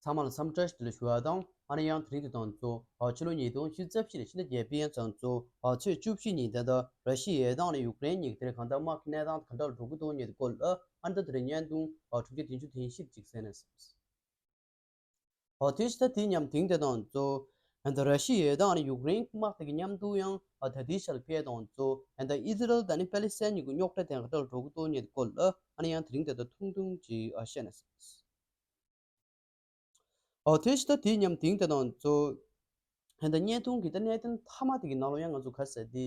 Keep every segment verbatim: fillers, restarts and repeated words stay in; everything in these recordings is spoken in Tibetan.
ཚང་མ་ལ་འཚམས་འདྲི་ཞུ་ལ་ཞུ་བ་དང་། ཨ་ནི་ཡང་དེ་རིང་དེ་དང་གཙོ་ཕྱི་ལོ་ཉིས་སྟོང་ཉི་ཤུ་རྩ་བཞི་ནས་ཕྱི་ཟླ་བརྒྱད་པའི་ཡན་ཚང་གཙོ་ཚེས་བཅུ་བཞི་ཉིན་ད་ལྟ་ར་ཤི་ཡའི་དང་ནི་ཡུཀ་རེན་གཉིས་ཀྱི་དེ་རིང་གང་ལྟར་དམག་གི་གནས་སྟངས་གང་འདྲ་འགྲོ་གི་འདུག་ཉིད་སྐོར་ལ་ཨ་ནི་ད་དེ་རིང་བརྙན་ཐུང་དྲུག་ཅུ་བདུན་ཅུ་དོན་བཞི་ཅིག་གསན་ན་བསམས། ཨོ་དེ་ཕྱི་ད་དེ་མཉམ་དེང་དེ་དང་གཙོ་ཨ་ནི་ད་ར་ཤི་ཡའི་དང་ནི་ཡུཀ་རེན་དམག་དེ་གི་མཉམ་དུ་ཡང་ད་དེ་ཤལ་ཕེ་དང་གཙོ་ཨ་ནི་ད་ཨི་ཟི་རལ་དང་ནི་པེ་ལི་སི་ཐན་གཉིས་ཀྱི་རྙོག་དྲ་དེ་གང་འདྲ་འགྲོ་གི་འདུག་ཉིད་སྐོར་ལ་ཨ་ནི་ཡང་དེ་རིང་དེ་ད་ཐུང་ཐུང་ཅིག་བཤད་ན་བསམས། ཨོ་དེ་ཕྱི་ད་དེ་མཉམ་དེང་དེ་དང་གཙོ་ད་བརྙན་ཐུང་གི་ད་གནད་དོན་མཐའ་མ་དེ་གི་ནང་ལོགས་ཡང་ང་ཚོ་ག་ཟེར་དེ་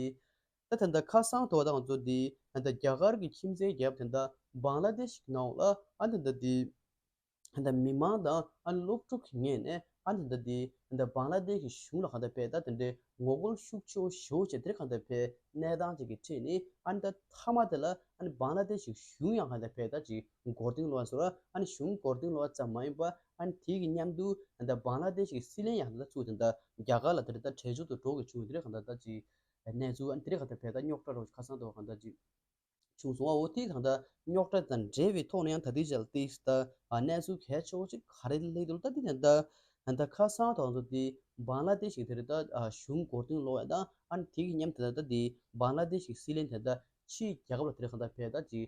ད་ད་ད་ཁ་སང་དོ་དང་གཙོ་དེ་ད་རྒྱ་གར་གྱི་ཁྱིམ་མཚེས་རྒྱལ་ཁབ་དེ་ད་བང་ལ་དེ་ཤི་གི་ནང་ལ་ཨ་ད་ད་དེ་ད་མི་མང་དང་ཨ་སློབ་ཕྲུག་གི་ངོས་ནས་ཨ་ད་ད་དེ་ད་བང་ལ་དེ་ཤི་གཞུང་ལ་གང་ད་ཕེ་ད་དེ་འདྲའི་ངོ་རྒོལ་ཤུགས་ཆེ་བོ་ཞེ་པོ་བྱས་དེ་གང་ད་ཕེ་གནས་སྟངས་ཅིག་གི་ཁྲོད་ནས་ཨ་ད་མཐའ་མ་དེ་ལ་ཨ་ནི་བང་ལ་དེ་ཤི་གཞུང་ཡང་གང་ད་ཕེ་ད་ཅིག་མགོ་རྟིང་སློག་ཟེར་བ། ཨ་ནི་གཞུང་མགོ་རྟིང་སློག་ཙམ་མ་ཡིན་པ་ཨ་ནི་དེ་གི་མཉམ་དུ་ད་བང་ལ་དེ་ཤི་གི་སྲིད་བློན་ཡང་ད་ཚུར་དེ་ད་རྒྱ་གར་ལ་དེ་ད་བྲོས་བྱོལ་དུ་འགྲོ་གི་བྱུང་། དེ་གང་ད་ད་ཅིག་གནས་ཚུལ་ཨ་ནི་དེ་གང་ད་ཕེ་ད་རྙོག་དྲ་རོ་ཁ་སང་དོ་གང་ད་ཅིག་བྱུང་སོང་བ། འོ་དེ་གང་ད་རྙོག་དྲ་དང་འབྲེལ་བའི་ཐོག་ནས་ཡང་ད་དེ་ཅལ་ཏིག་ད་གནས་ཚུལ་གལ་ཆེ་བོ་ཅིག་ག་རེ་སླེབས་འདུག་ད་དེ་ད་ད་ཁ་སང་དང་ཚོ་དེ་བང་ལ་དེ་ཤི་གི་དེ་རེད་ད་གཞུང་མགོ་རྟིང་སློག་ཡ་དང་ཨ་ནི་དེ་གི་མཉམ་དེ་ད་ད་དེ་བང་ལ་དེ་ཤི་གི་སྲིད་བློན་དེ་ད་ཕྱིའི་རྒྱལ་ཁབ་ལ་དེ་རེད་གང་ད་ཕེ་ད་ཅིག་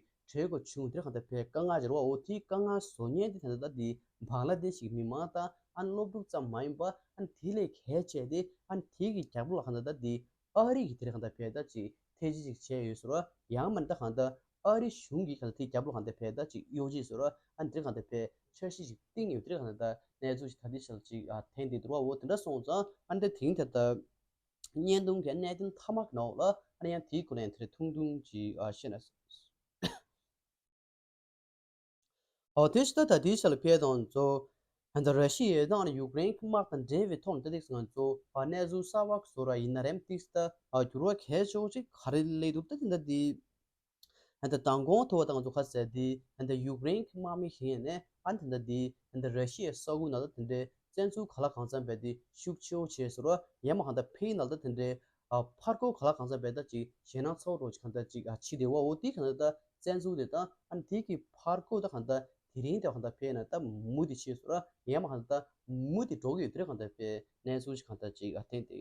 བྲོས་དགོས་བྱུང་། དེ་རེད་གང་ད་ཕེ་དཀའ་ངལ་ཅིག་རེད་བ། འོ་དེ་དཀའ་ངལ་བཟོ་མཁན་དེ་དེ་ད་ད་དེ་བང་ལ་དེ་ཤི་གི་མི་མང་དང་ཨ་ནི་སློབ་ཕྲུག་ཙམ་མ་ཡིན་པ་ཨ་ནི་དེ་ལས་གལ་ཆེ་དེ་ཨ་ནི་དེ་གི་རྒྱལ་ཁབ་ལ་གང་ད་ད་དེ་ཨ་རི་གི་དེ་རེད་གང་ད་ཕེ་ད་ཅིག་ཐེ་ཇི་ཅིག་བྱས་ཡོད་ཟེར་བ། ཡང་མིན་ད་གང་ད་ཨ་རི་གཞུང་གིས་གང་ད་དེ་རྒྱབ་ལོགས་གང་ད་ཕེ་ད་ཅིག་གཡོ་ཇུས་ཟེར་བ། ཨ་ནི་དེ་གང་ད་ཕེ་འཆར་གཞི་ཅིག་བཏིང་ཡོད། དེ་གང་ད་གནས་ཚུལ་ཞིག་ད་དེ་ཤལ་ཅིག་ཨ་ཐེངས་དེ་འདུག་བ། འོ་དེ་འདྲ་སོང་ཙང་ཨ་ནི་ད་དེང་དེ་ད་བརྙན་ཐུང་གི་གནད་དོན་མཐའ་མ་གི་ནང་ལ་ཨ་ནི་ཡང་དེའི་སྐོར་ལ་ཡང་དེ་རེད་ཐུང་ཐུང་ཅིག་ཨ་བཤད་ན། ཨོ་དེ་ཕྱི་ད་ད་དེ་ཤལ་ཕེ་དང་གཙོ་ཨ་ནི་ད་ར་ཤི་ཡའི་དང་ཨ་ནི་ཡུཀ་རེན་གྱི་དམག་དང་འབྲེལ་བའི་ཐོག་ནས་ད་ཏིག་ང་ཚོ་ཨ་གནས་ཚུལ་གསར་བ་བཟོ་ར་ཡིན་ན་རེམ་ཏིག་ད་ཨ་འགྱུར་བ་གལ་ཆེ་བོ་ཅིག་ག་རེ་སླེབས་འདུག་ད་དེ་ད་དེ་ཨ་ནི་ད་མདང་དགོང་ཐོག་བ་ད་ང་ཚོ་ག་ཟེར་དེ་ཨ་ནི་ད་ཡུཀ་རེན་གྱི་དམག་མི་ཞིག་ཡིན་ནས་ཨ་ནི་ད་དེ་ཨ་ནི་ད་ར་ཤི་ཡའི་ས་ཁུལ་ནང་ད་དེ་འདྲའི་བཙན་འཛུལ་ག་ལ་གང་འཚམ་བས་དེ་ཤུགས་ཆེ་བོ་བྱས་ཟེར་བ། ཡང་མ་གང་ད་ཕེ་ཡི་ནང་ད་དེ་འདྲའི་ཨ་ཕར་རྒོལ་ག་ལ་གང་འཚམ་བས་ད་ཅིག་ཞེད་སྣང་ཚ་བོ་རོ་ཅིག་གང་ད་ཅིག་ཨ་ཕྱི་དེ་བ། འོ་དེ་གང་ད་ད་བཙན་འཛུལ་དེ་དང་ཨ་ནི་དེ་གི་ཕར་རྒོལ་ད་གང་ད་དེ་རིང་དེ་གང་ད་ཕེ་ན་ད་མུ་དེ་བྱས་ཟེར་བ། ཡང་མ་གང་ད་མུ་དེ་འགྲོ་གི་ཡོད། དེ་རེད་གང་ད་ཕེ་གནས་ཚུལ་ཞིག་གང་ད་ཅིག་ཨ་ཐེངས་དེ་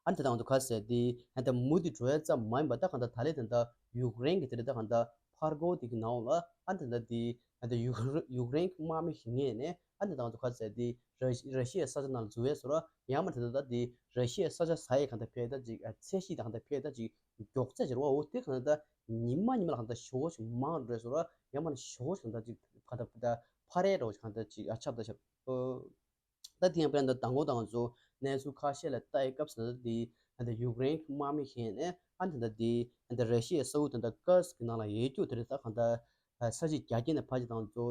ཨ་ནི་ད་ང་ཚོ་ག་ཟེར་དེ་ཨ་ནི་ད་མུ་དེ་འགྲོ་ཡ་ཙམ་མ་ཡིན་པ་ད་གང་ད་ད་ལེ་ད་ད་ཡུཀ་རེན་གྱི་དེ་རེད་ད་གང་ད་ཕར་རྒོལ་དེ་གི་ནང་ལ་ཨ་ནི་ད་ད་དེ་ཨ་ནི་ད་ཡུཀ་ཡུཀ་རེན་གྱི་དམག་མི་ཞིག་ངེས་ནས་ཨ་ནི་ད་ང་ཚོ་ག་ཟེར་དེ་ར་ར་ཤི་ཡའི་ས་ཆ་ནང་ལ་འཛུལ་བས་ཟེར་བ། ཡང་མ་ད་ད་ད་དེ་ར་ཤི་ཡའི་ས་ཆ་ཟ་ཡའི་གང་ད་ཕེ་ད་ཅིག་ཨ་ཚད་གཞི་ད་གང་ད་ཕེ་ད་ཅིག་མགྱོགས་ཚད་ཅིག་རེད་བ། འོ་དེ་གང་ད་ད་ཉི་མ་ཉི་མ་ལ་གང་ད་ཞོ་ཞིག་མང་རེད་ཟེར་བ། ཡང་མ་ན་ཞོ་ཞིག་གང་ད་ཅིག་གང་ད་ད་འཕར་ཡ་རོ་གང་ད་ཅིག་ཨ་ཁྱབ་ད་ཁྱབ། ཨོ། ད་དེ་ཡང་དཔེར་ན་ད་མདང་དགོང་དང་ང་ཚོ་གནས་ཚུལ་ཁ་ཤས་ལ་ལྟ་ཡི་སྐབས་སུ་ད་དེ་ད་ཡུཀ་རེན་གྱི་དམག་མི་ཞིག་ནས་ཨ་ད་ད་དེ་ད་ར་ཤི་ཡའི་ས་ཁུལ་ད་ད་ཀར་སི་ཀི་ནང་ལ་ཡོད་རྒྱུ་དེ་རེད། ད་གང་ད་ས་གཞི་རྒྱ་སྐྱེད་ནས་ཕར་ཅིག་དང་ང་ཚོ་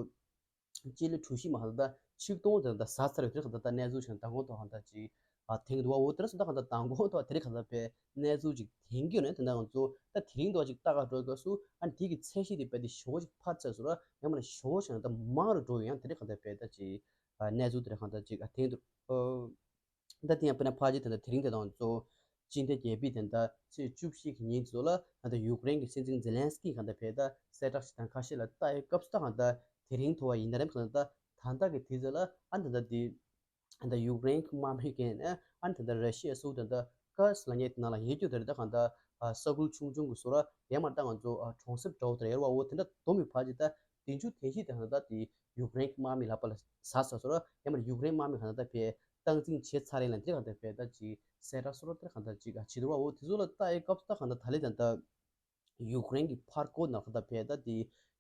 སྤྱི་ལེ་གྲུ་བཞི་མ་ཧ་ད་ཆིག་སྟོང་དེ་ད་ཟ་ཚར་ཡོད། དེ་གང་ད་ད་གནས་ཚུལ་ཞིག་ད་མདང་དགོང་དང་གང་ད་ཅིག་ཨ་ཐེངས་འདུག་བ། འོ་དེ་རེད་སོང་ད་གང་ད་མདང་དགོང་དང་དེ་རེད་གང་ད་པའི་གནས་ཚུལ་ཅིག་ཐེངས་རྒྱུ་ནས་དེ་ད་ང་ཚོ་ད་དེ་རིང་དུ་ཅིག་ལྟ་ག་འགྲོ་སྐབས་སུ་ཨ་དེ་གི་ཚད་གཞི་དེ་དཔེ་དེ་ཞོ་ཅིག་འཕར་ཚར་སོང་ར། ཡང་མ་ན་ཞོ་ཞིག་ད་མང་རུ་འགྲོ་ཡོད། ཡང་དེ་རེད་གང་ད་པའི་ད་ཅིག་ཨ་གནས་ཚུལ་དེ་རེད་གང་ད་ཅིག་ཨ་ཐེངས་འདུག་ཨོ། ད་དེ་ཡང་དཔེར་ན་ཕལ་ཆེར་དེ་འདྲ་དེ་རིང་དེ་དང་གཙོ་བོ་སྤྱི་ཟླ་བརྒྱད་པའི་དེ་འདྲ་ཚེས་བཅུ་བཞི་གི་ཉིན་ཚོ་ལ་ད་ལྟ་ཡུཀ་རེན་གྱི་སྲིད་འཛིན་ཛེ་ལན་སི་ཀི་གང་ལྟར་ཕེ་ད་གསལ་བསྒྲགས་ཤིག་དང་ཁ་ཤས་ལ་ལྟ་ཡི་སྐབས་སུ་ད་གང་ལྟར་དེ་རིང་ཐོ་བ་ཡིན་ན་རེམ་གང་ལྟར་ད་ལྟ་གི་དུས་ཚོད་ལ་ཨ་ད་ལྟ་དེ་ད་ལྟ་ཡུཀ་རེན་གྱི་དམག་མི་གན་ཨ་ད་ལྟ་ར་ཤི་ཡ་སུ་ད་ལྟ་ཀར་སི་ལ་ཉེ་དེ་ནང་ལ་ཡོད་རྒྱུ་དེ་རེད། ད་གང་ལྟར་ས་ཁུལ་ཆུང་ཆུང་གི་སོ་ར་ཡང་མ་ད་ང་ཚོ་གྲོང་གསེབ་འདྲ་བོ་དེ་ཡོད་རེད་བ། འོ་དེ་འདྲ་སྡོམ་མི་ཕལ་ཆེར་ད་བདུན་ཅུ་དོན་བཞི་དེ་གང་ལྟར་དེ་ཡུཀ་རེན་གྱི་དམག་མི་ལག་པ་ལ་ཟ་ས་སོ་ར་ཡང་མ་ཡུཀ་རེན་དམག་མི་གང་ལྟར་ད་ཕེ་སྟངས་འཛིན་བྱས་ཚར་ཡིན་ལ་འདི་གང་ལྟར་ཕེ་ད་ཅིག་གསལ་བསྒྲགས་སོ་ར་དེ་གང་ལྟར་ཅིག་ཨ་བྱེད་འདུག་བ། འོ་དེ་ཚོ་ལ་ལྟ་ཡི་སྐབས་སུ་ད་གང་ལྟར་ད་ལེ་ད་ལྟ་ཡུཀ་རེན་གྱི་ཕར་རྒོལ་ནང་གང་ལྟར་ཕེ་ད་དེ་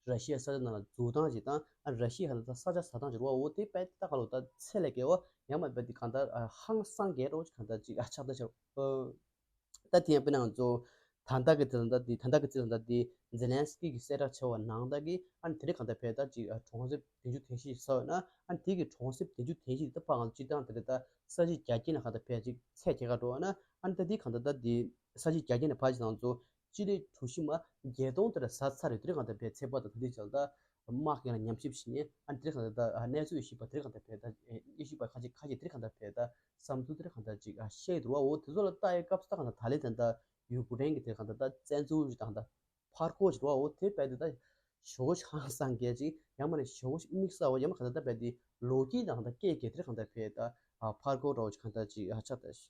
ར་ཤི་ཡ་ས་ཆ་ནང་ལ་འཛུལ་སྟངས་ཅིག་དང་ཨ་ར་ཤི་ཡ་གང་ལྟར་ས་ཆ་ཟ་སྟངས་ཅིག་རེད་བ། འོ་དེ་དཔེ་ད་ག་ལོ་ད་ཚད་ལས་བརྒལ་བ་ཡང་མ་དཔེ་དེ་གང་ལྟར་ཧང་སང་རྒྱལ་རོགས་ཅིག་གང་ལྟར་ཅིག་ཨ་ཆགས་ད་ཆགས། ད་དེ་ཡང་དཔེར་ན་ང་ཚོ་ད་ལྟ་གི་དེ་ལ་ད་དེ་ད་ལྟ་གི་ཚེ་ལ་ད་དེ་ཛེ་ལན་སི་ཀི་གི་གསལ་བསྒྲགས་བྱས་པ་ནང་ལྟར་གི་ཨ་ནི་དེ་རིང་གང་ལྟར་ཕེ་ད་ཅིག་གྲོང་གསེབ་བདུན་ཅུ་དོན་བཞི་ཞིག་ཟ་བ་ན་ཨ་ནི་དེ་གི་གྲོང་གསེབ་བདུན་ཅུ་དོན་བཞི་དེ་ད་ཕ་ང་ཚོ་སྤྱིར་བཏང་དེ་རེད། ད་ས་གཞི་རྒྱ་སྐྱེད་ནས་གང་ལྟར་ཕེ་ཅིག་ཚད་བརྒལ་ག་འགྲོ་བ་ན་ཨ་ནི་ད་དེ་གང་ལྟར་ད་དེ་ས་གཞི་རྒྱ་སྐྱེད་ནས་ཕ་ཅིག་དང་ཚོ་སྤྱི་ལེ་གྲུ་བཞི་མ་བརྒྱད་སྟོང་དེ་ར་ཟ་ཚར་རེད། དེ་རིང་གང་ལྟར་ཕེ་ཚད་པ་དང་ད་དེ་ཅིག་ད་དམག་ཡང་ལ་ཉམས་ཞིབ་བྱས་ནས་ཨ་ནི་དེ་རིང་གང་ལྟར་ད་གནས་ཚུལ་ཤེས་པ་དེ་རིང་གང་ལྟར་ཕེ་ད་ཤེས་པ་ཁ་ཅིག་ཁ་ཅིག་དེ་རིང་གང་ལྟར་ཕེ་ད་བསམ་ཚུལ་དེ་རིང་གང་ལྟར་ཅིག་ཨ་བཤད་འདུག་བ། འོ་དེ་ཚོ་ལ་ལྟ་ཡི་སྐབས་སུ་ད་གང་ལྟར་ད་ལེ་ད་ད་ཡུཀ་རེན་གྱི་དེ་གང་ལྟར་ད་བཙན་འཛུལ་ཅིག་དང་ད་ཕར་རྒོལ་ཅིག་འདུག་བ། འོ་དེ་དཔེ་དེ་ད་ ཞེ་པོ་ཅིག་ཧང་སང་གི་ཅིག་ཡང་མིན་ན་ཞེ་པོ་ཅིག་དམིགས་བསལ་བ་ཡང་མིན་གང་ལྟར་ད་རྦད་དེ་ལོ་རྒྱུས་དང་གང་ལྟར་སྐད་རྒྱག་དེ་རིང་གང་ལྟར་ཕེ་ད་ཕར་རྒོལ་འདྲ་བོ་ཅིག་གང་ལྟར་ཅིག་ཨ་ཆགས་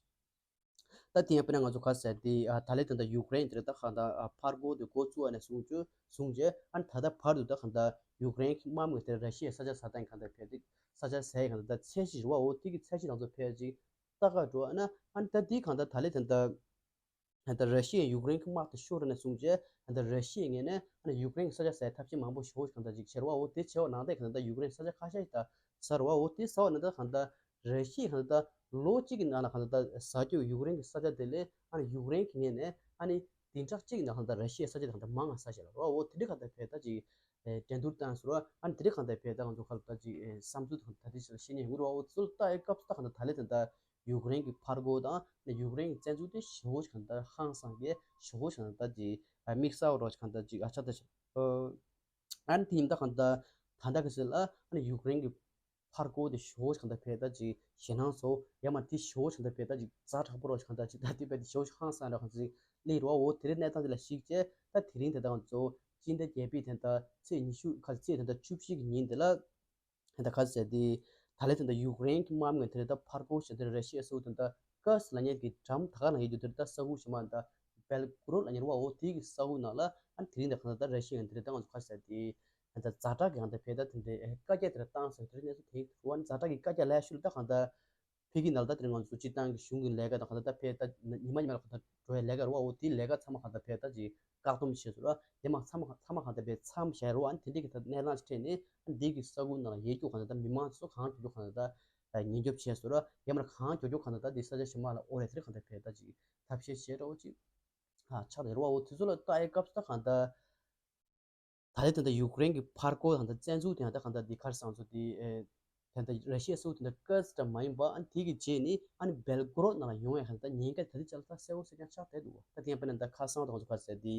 ད། ད་དེ་ཡང་དཔེར་ན་ང་ཚོ་ག་ཟེར་དེ་ཨ་ད་ལན་ད་ལྟ་ཡུཀ་རེན་དེ་རེད། ད་གང་ལྟར་ཨ་ཕར་རྒོལ་དེ་འགོ་བཙུགས་པ་ནས་བཟུང་བྱས་བཟུང་བྱས་ཨ་ནི་ད་ལྟ་བར་དུ་ད་གང་ལྟར་ཡུཀ་རེན་གྱི་དམག་མི་དེ་ར་ཤི་ཡའི་ས་ཆ་ཟ་སྟངས་གང་ལྟར་ཕེ་དེ་ས་ཆ་ཟ་ཡི་གང་ལྟར་ད་ཚད་གཞི་རེད་བ། འོ་དེ་གི་ཚད་གཞི་དང་ཚོ་ཕེ་ཅིག་ལྟ་ག་འགྲོ་ཨ་ན་ཨ་ནི་ད་དེ་གང་ལྟར་ད་ལན་ད་ལྟ་ད་ལྟ་ར་ཤི་ཡས་ཡུཀ་རེན་གྱི་དམག་དེ་ཤོར་ནས་བཟུང་བྱས་ད་ལྟ་ར་ཤི་ཡའི་ངོས་ནས་ཨ་ནི་ཡུཀ་རེན་གྱི་ས་ཆ་ཟ་ཡའི་ཐབས་ཤེས་མང་པོ་ཞེ་པོ་ཞིག་གང་ལྟར་ཅིག་བྱས་རེད་བ། འོ་དེ་བྱས་པ་ནང་བཞིན་གང་ལྟར་ད་ཡུཀ་རེན་ས་ཆ་ཁ་ཤས་ཤིག་ད་ཟ་རེད་བ། འོ་དེ་ཟ་བ་ནང་བཞིན་གང་ལྟར་ར་ཤི་ཡས་གང་ལྟར་ད་ལོ་གཅིག་གི་ནང་ལ་གང་ལྟར་ད་ཟ་རྒྱུ་ཡུཀ་རེན་གྱི་ས་ཆ་དེ་ལས་ཨ་ནི་ཡུཀ་རེན་གྱི་ངོས་ནས་ཨ་ནི་བདུན་ཕྲག་གཅིག་ནང་གང་ལྟར་ར་ཤི་ཡའི་ས་ཆ་དེ་གང་ལྟར་མང་ང་ཟ་བཞག་རེད་བ། འོ་དེ་འདྲ་གང་ལྟར་ཕེ་ད་ཅིག་འགྲན་བསྡུར་བཏང་ཟེར་བ། ཨ་ནི་དེ་འདྲ་གང་ལྟར་ཕེ་ད་ང་ཚོ་ཁ་ལ་ད་ཅིག་བསམ་ཚུལ་དང་ད་དེ་ཞིག་ལ་བཤད་ཉན་ཡོང་གི་རེད་བ། འོ་དེ་ཚོ་ལ་ལྟ་ཡའི་སྐབས་སུ་ད་གང་ལྟར་ད་ལན་ད་ལྟ་ཡུཀ་རེན་གྱི་ཕར་རྒོལ་དང་ནི་ཡུཀ་རེན་གྱི་བཙན་འཛུལ་དེ་ཞེ་པོ་ཞིག་གང་ལྟར་ཧང་སང་གི་ཞེ་པོ་ཞིག་གང་ལྟར་ཅིག་དམིགས་བསལ་བ་འདྲ་ཞིག་གང་ལྟར་ཅིག་ཨ་ཆགས་ད་ཞིག་ཨ་ནི་དེ་ཡིན་ད་གང་ལྟར་ད་ལྟ་གི་ཟེར་ལ་ཨ་ནི་ཡུཀ་རེན་གྱི་ཕར་རྒོལ་དེ་ཞེ་པོ་ཞིག་གང་ལྟར་ཕེ་ད་ཅིག་ཞེད་སྣང་ཚོ་ཡ་མ་དེ་ཞེ་པོ་ཞིག་གང་ལྟར་ཕེ་ད་ཅིག་ཛ་དྲག་པོ་རོ་ཞིག་གང་ལྟར་ཅིག་ད་དེ་ཕེ་དེ་ཞེ་པོ་ཞིག་ཧང་སང་འདྲ་གང་ཅིག་གླེང་རོ། འོ་དེ་རིང་གནས་སྟངས་དེ་ལ་གཞིགས་བྱས་ད་དེ་རིང་དེ་ད་ང་ཚོ་སྤྱི་ཟླ་བརྒྱད་པའི་དེ་ད་ཚེས་ཉི་ཤུ་ཁ་ཚེས་དེ་ད་བཅུ་བཞི་གི་ཉིན་དེ་ལ། ད་ག་ཟེར་དེ། ད་ལན་དེ་འདྲ་ཡུཀ་རེན་གྱི་དམག་མི་དེ་འདྲ་ད་ཕར་རྒོལ་བྱས་དེ་ར་ཤི་ཡའི་ས་ཁུལ་དེ་འདྲ་ཀར་སི་ལབ་མཁན་གྱི་འགྲམ་ད་ག་ནང་ཡོད་རྒྱུ་དེ་འདྲ་ད་ས་ཁུལ་ཞིག་མ་ད་བེལ་གོ་རོད་ལབ་མཁན་རེད་བ། འོ་དེ་གི་ས་ཁུལ་ནང་ལ་ཨ་ནི་དེ་རིང་ད་ག་ད་ད་ར་ཤི་ཡ་དེ་འདྲ་ད་ང་ཚོ་ག་ཟེར་དེ། ད་ཛ་དྲག་གི་ཨང་ད་ཕེ་ད་དེ་འདྲ་བཀའ་རྒྱ་དེ་འདྲ་བཏང་ཟེར་དེ་འདྲ་གནས་ཚུལ་དེ་རུ་ཨ་ནི་ཛ་དྲག་གི་བཀའ་རྒྱ་ལས་ཤུལ་ད་ག་ད། ཕ་གི་ནང་ལ་ད་དེ་རིང་ང་ཚོ་སྤྱི་བཏང་གི་གཞུང་གི་ལས་ཀ་དང་གང་ལྟར་ད་ཕེ་ད་ཉི་མ་ཉི་མ་ལ་གང་ལྟར་འགྲོ་བའི་ལས་ཀ་རེད་བ། འོ་དེའི་ལས་ཀ་ཚང་མ་གང་ལྟར་ཕེ་ད་ཅིག་བཀག་སྡོམ་བྱས་སོང་ར། དེ་མ་ཚང་མ་ཚང་མ་གང་ལྟར་ཕེ་མཚམས་བཞག་རེད་བ། ཨ་ནི་དེ་འདྲའི་གི་ད་གནས་སྟངས་ཅིག་འཕྲད་ནས་ཨ་ནི་འདི་གི་ས་ཁུལ་ནང་ལ་ཡོད་རྒྱུ་གང་ལྟར་ད་མི་མང་ཚོ་གང་མགྱོགས་མགྱོགས་གང་ལྟར་ད་ཉེན་སྐྱོབ་བྱས་སོང་ར། ཡང་མིན་ན་གང་མགྱོགས་མགྱོགས་གང་ལྟར་ད་འདི་ས་ཆ་ཞིག་མ་ལ་ཨོ་རེད་དེ་རེད་གང་ལྟར་ཕེ་ད་ཅིག་ཐབས་ཤེས་བྱས་འདྲ་བོ་ཅིག་ཨ་ཆགས་རེད་བ། འོ་དེ་ཚོ་ལ་ལྟ་ཡའི་སྐབས་སུ་ད་གང་ལྟར། ད་ལན་ད་ལྟ་ཡུཀ་རེན་གྱི་ཕར་རྒོལ་དང་ད་བཙན་འཛུལ་དེ་ཡང་ད་གང་ལྟར་འདི་ཁར་སང་ཚོ་འདི་ཨེ། ད་ལྟ་ར་ཤི་ཡའི་ས་ཁུལ་དེ་འདྲ་ཀར་སི་འདྲ་མ་ཡིན་པ་ཨ་ནི་དེ་གི་རྗེས་ནི་ཨ་ནི་བེལ་གོ་རོད་ནང་ལ་ཡོང་བའི་གང་ལྟར་ཉེན་ཁ་ད་ལྟའི་ཆ་ལ་ད་གསལ་བོ་གསལ་རྐྱང་ཆགས་བསྡད་འདུག་ད་དེ་ཡང་དཔེར་ན་ད་ཁ་སང་དང་ཚོ་ག་ཟེར་འདི་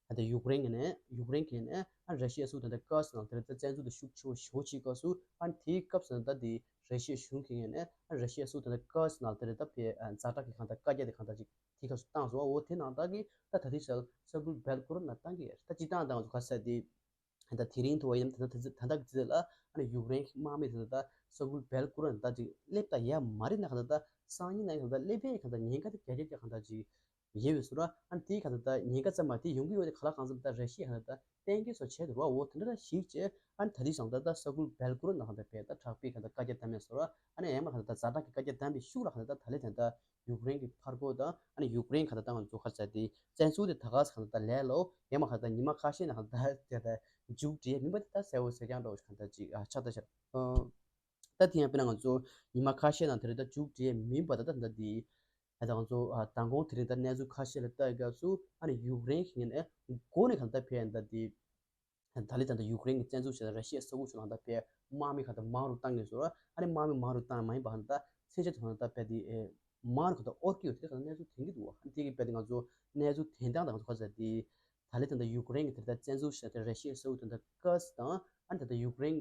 ད་ལྟ་ཡུཀ་རེན་གྱི་ནས་ཡུཀ་རེན་གྱི་ནས་ཨ་ནི་ར་ཤི་ཡའི་ས་ཁུལ་དེ་འདྲ་ཀར་སི་ནང་དེ་འདྲ་ད་བཙན་འཛུལ་དེ་ཤུགས་ཆེ་བོ་ཞེ་པོ་བྱེད་སྐབས་སུ་ཨ་ནི་དེའི་སྐབས་སུ་ད་འདི་ར་ཤི་ཡའི་གཞུང་གི་ངོས་ནས་ཨ་ནི་ར་ཤི་ཡའི་ས་ཁུལ་དེ་འདྲ་ཀར་སི་ནང་དེ་འདྲ་ད་ཕེ་ཛ་དྲག་གི་གང་ལྟར་བཀའ་རྒྱ་དེ་གང་ལྟར་ཅིག་དེ་སྐབས་སུ་བཏང་སོང་བ། འོ་དེ་ནང་བཞིན་གྱི་ད་ད་ལྟའི་ཆར་ས་ཁུལ་བེལ་གོ་རོད་ནང་བཏང་གི་ཡོད་རེད། ད་སྤྱིར་བཏང་ད་ང་ཚོ་ག་ཟེར་དེ། ད་དེ་རིང་ཐུག་པ་ཡིན་ན་ད་ད་ད་ད་ད་གི་ཚེ་ལ་ཨ་ནི་ཡུཀ་རེན་གྱི་དམག་མི་དེ་ད་ད་ས་ཁུལ་བེལ་གོ་རོད་ནང་ད་ཅིག་སླེབས་ད་ཡ་མ་རེད་ན་ག་ད་ད་སང་ཉིན་ན་ག་ད་སླེབས་ཡ་ག་ད་ཉེན་ཁ་དེ་བརྒྱ་ཆ་བརྒྱ་ག་ད་ཅིག་ཡོད་པའི་བཟོ་འདྲ། ཨ་ནི་དེའི་ག་ད་ད་ཉེན་ཁ་ཙམ་མ་དེ་ཡོང་གི་ཡོད་དེ་ག་ལ་གང་འཚམ་ད་ར་ཤི་ཡ་ག་ད་ད་གཏན་འཁེལ་སོགས་བྱས་འདུག་ར། འོ་དེ་འདྲ་ཞིག་བྱས་ཨ་ནི་ད་དེ་སང་ད་ད་ས་ཁུལ་བེལ་གོ་རོད་ནང་ག་ད་ཕེ་ད་དྲག་པོའི་ག་ད་བཀའ་རྒྱ་བཏང་མེད་བཟོ་འདྲ། ཨ་ནི་ཡང་མ་ག་ད་ད་ཛ་དྲག་གི་བཀའ་རྒྱ་བཏང་པའི་ཤུགས་ལ་ག་ད་ད་ད་ལས་དེ་ད། ཡུཀ་རེན་གྱི་ཕར་རྒོལ་དང་ཨ་ནི་ཡུཀ་རེན་ག་ད་ད་ང་ཚོ་ག་ཟེར་དེ་བཙན་འཛུལ་དེ་ད་ག་ས་ག་ད་ད་ལས་ལོ་ཡང་མ་ག་ད་ཉི་མ་ཁ་ཤས་ནང་ག་ད་དེ་ད་མཇུག་སྒྲིལ་མིན་པ་དེ་ད་གསལ་བོ་གསལ་རྐྱང་འདྲ་བོ་ཞིག་ག་ད་ཅིག་ཨ་ཆགས་ད་ཤར། ད་དེ་ཡང་དཔེར་ན་ང་ཚོ་ཉི་མ་ཁ་ཤས་ནང་དེ་རེད་ད་མཇུག་སྒྲིལ་མིན་པ་ད་ད་ད་དེ་ད་ད་ང་ཚོ་ཨ་མདང་དགོང་དེ་རིང་ད་གནས་ཚུལ་ཁ་ཤས་ལ་ལྟ་ཡི་སྐབས་སུ་ཨ་ནི་ཡུཀ་རེན་གྱི་ངོས་ནས་མགོ་ནས་ག་ད་ཕེ་ཡ་ད་དེ། ད་ལི་ད་ལྟ་ཡུཀ་རེན་གྱི་བཙན་འཛུལ་བྱས་ནས་ར་ཤི་ཡའི་ས་ཁུལ་ཚོ་ནང་ད་ཕེ་དམག་མི་ག་ད་མང་རུ་བཏང་གི་ཟེར་བ། ཨ་ནི་དམག་མི་མང་རུ་བཏང་མ་ཡིན་པ་ཧ་ད་མཚོན་ཆ་དེ་ཚོ་ནང་ད་ཕེ་དེ་མང་རུ་ག་ད་ཨོར་གི་ཡོད་དེ་ག་ད་གནས་ཚུལ་ཐོན་གི་འདུག་བ། ཨ་ནི་དེ་གི་ཕེ་དེ་ང་ཚོ་གནས་ཚུལ་ཐོན་སྟངས་དང་ང་ཚོ་ག་ཟེར་དེ་ད་ལི་ད་ལྟ་ཡུཀ་རེན་གྱི་དེ་ད་བཙན་འཛུལ་བྱས་ཏེ་ར་ཤི་ཡའི་ས་ཁུལ་དེ་ད་ཀར་སི་དང་ཨ་ནི་ད་ལྟ་ཡུཀ་རེན་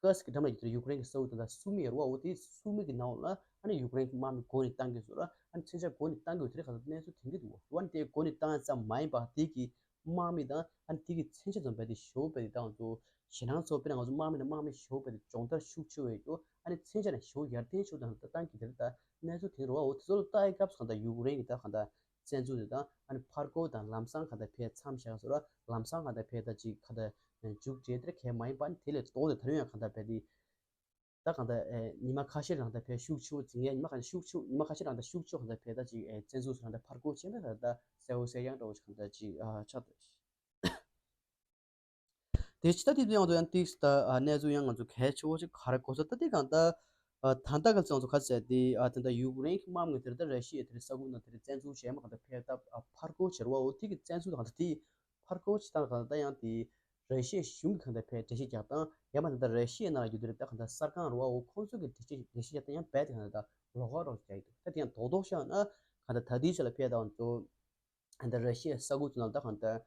ཀར་སི་གི་འགྲམ་ལ་ཡོད་དེ་ཡུཀ་རེན་གྱི་ས་ཁུལ་དེ་ད་སུ་མི་ཡོད་རེད་བ། འོ་དེ་སུ་མི་གི་ནང་ལ་ཨ་ནི་ཡུཀ་རེན་གྱི་དམག་མི་མགོ་ནས་བཏང་གི་ཟེར་བ། ཨ་ནི་མཚོན་ཆ་མགོ་ནས་བཏང་གི་ཡོད་དེ་ག་ད་གནས་ཚུལ་ཐོན་གི་འདུག་བ། འོ་ཨ་ནི་དེ་མགོ་ནས་བཏང་ཡ་ཙམ་མ་ཡིན་པ་དེ་གི་དམག་མི་དང་ཨ་ནི་དེ་གི་མཚོན་ཆ་ཚོ་རྦད་དེ་ཞེ་པོ་རྦད་དེ་ད་ང་ཚོ་ཞེད་སྣང་ཚོ་དཔེར་ན་ང་ཚོ་དམག་མི་ནས་དམག་མི་ཞེ་པོ་རྦད་དེ་སྦྱོང་བརྡར་ཤུགས་ཆེ་བ་ཡོད་རྒྱུ། ཨ་ནི་མཚོན་ཆ་ནས་ཞེ་པོ་ཡར་ཐོན་ཤུགས་དང་ད་བཏང་གི་དེ་ད་གནས་ཚུལ་ཐོན་རེད་བ། འོ་དེ་ཚོ་ལ་ལྟ་ཡི་སྐབས་སུ་གང་ལྟར་ཡུཀ་རེན་གྱི་ད་གང་ལྟར་བཙན་འཛུལ་དེ་དང་ཨ་ནི་ཕར་རྒོལ་དང་ལམ་སང་གང་ལྟར་ཕེ་མཚམས་བཞག་ཟེར་བ། ལམ་སང་གང་ལྟར་ཕེ་ད་ཅིག་གང་ལྟར་མཇུག་བསྒྲིལ་དེ་གས་མ་ཡིན་པ་ཨ་ནི་དེ་ལས་ལྡོག་སྟེ་ད་རུང་ཡང་གང་ལྟར་ཕེ་དེ། ད་གང་ལྟར་ཨེ་ཉི་མ་ཁ་ཤས་རང་ལྟར་ཕེ་ཤུགས་ཆེ་བོ་འཛིང་ཡས་ཉི་མ་ཁ་ཤས་ཤུགས་ཆེ་ཉི་མ་ཁ་ཤས་རང་ལྟར་ཤུགས་ཆེ་བོ་གང་ལྟར་ཕེ་ད་ཅིག་ཨེ་བཙན་འཛུལ་སུ་རང་ལྟར་ཕར་རྒོལ་བྱས་ན་ད་ད་གསལ་བོ་གསལ་རྐྱང་འདྲ་བོ་ཞིག་གང་ལྟར་ཅིག་ཨ་ཆགས་ད། དེ་ཕྱི་ད་དེ་ཡང་དུ་ཡང་ཏིག་ད་ཨ་གནས་ཚུལ་ཡང་ང་ཚོ་གལ་ཆེ་བོ་ཞིག་ག་རེ་གོ་ས་ད་དེ་གང་ལྟར་ཨ་ད་ལྟ་ག་ཚོད་ང་ཚོ་ག་ཚད་དེ་ཨ་དེ་འདྲ་ཡུཀ་རེན་གྱི་དམག་མི་དེར་ད་ར་ཤི་ཡ་དེར་ས་ཁུལ་ནང་དེར་བཙན་འཛུལ་བྱས་མ་གང་ལྟར་ཕེ་ད་ཨ་ཕར་རྒོལ་བྱེད་རོགས་འོ་དེ་གི་བཙན་འཛུལ་གང་ལྟར་དེ། ཕར་རྒོལ་བྱེད་སྟངས་གང་ལྟར་ཡང་དེ་ར་ཤི་ཡའི་གཞུང་གི་གང་ལྟར་ཕའི་འགྲེལ་བཤད་རྒྱག་སྟངས་ཡང་མ་ད་ལྟ་ར་ཤི་ཡའི་ནང་ལ་ཡོད་དུས་རེད་ད་གང་ལྟར་གསར་ཁང་རུ་བ་འོ་ཁོང་ཚོ་གི་འགྲེལ་བཤད་འགྲེལ་བཤད་རྒྱག་སྟངས་ཡང་རྦད་དེ་གང་ལྟར་ད་ལོགས་ཀ་རོགས་རྒྱག་གི་འདུག་ད་དེ་ཡང་རྡོག་རྡོག་བཤད་ན་གང་ལྟར་ད་ལྟའི་ཆ་ལ་ཕའི་ད་ང་ཚོ་གང་ལྟར་ར་ཤི་ཡའི་ས་ཁུལ་ཚོ་ནང་ད་གང་ལྟར་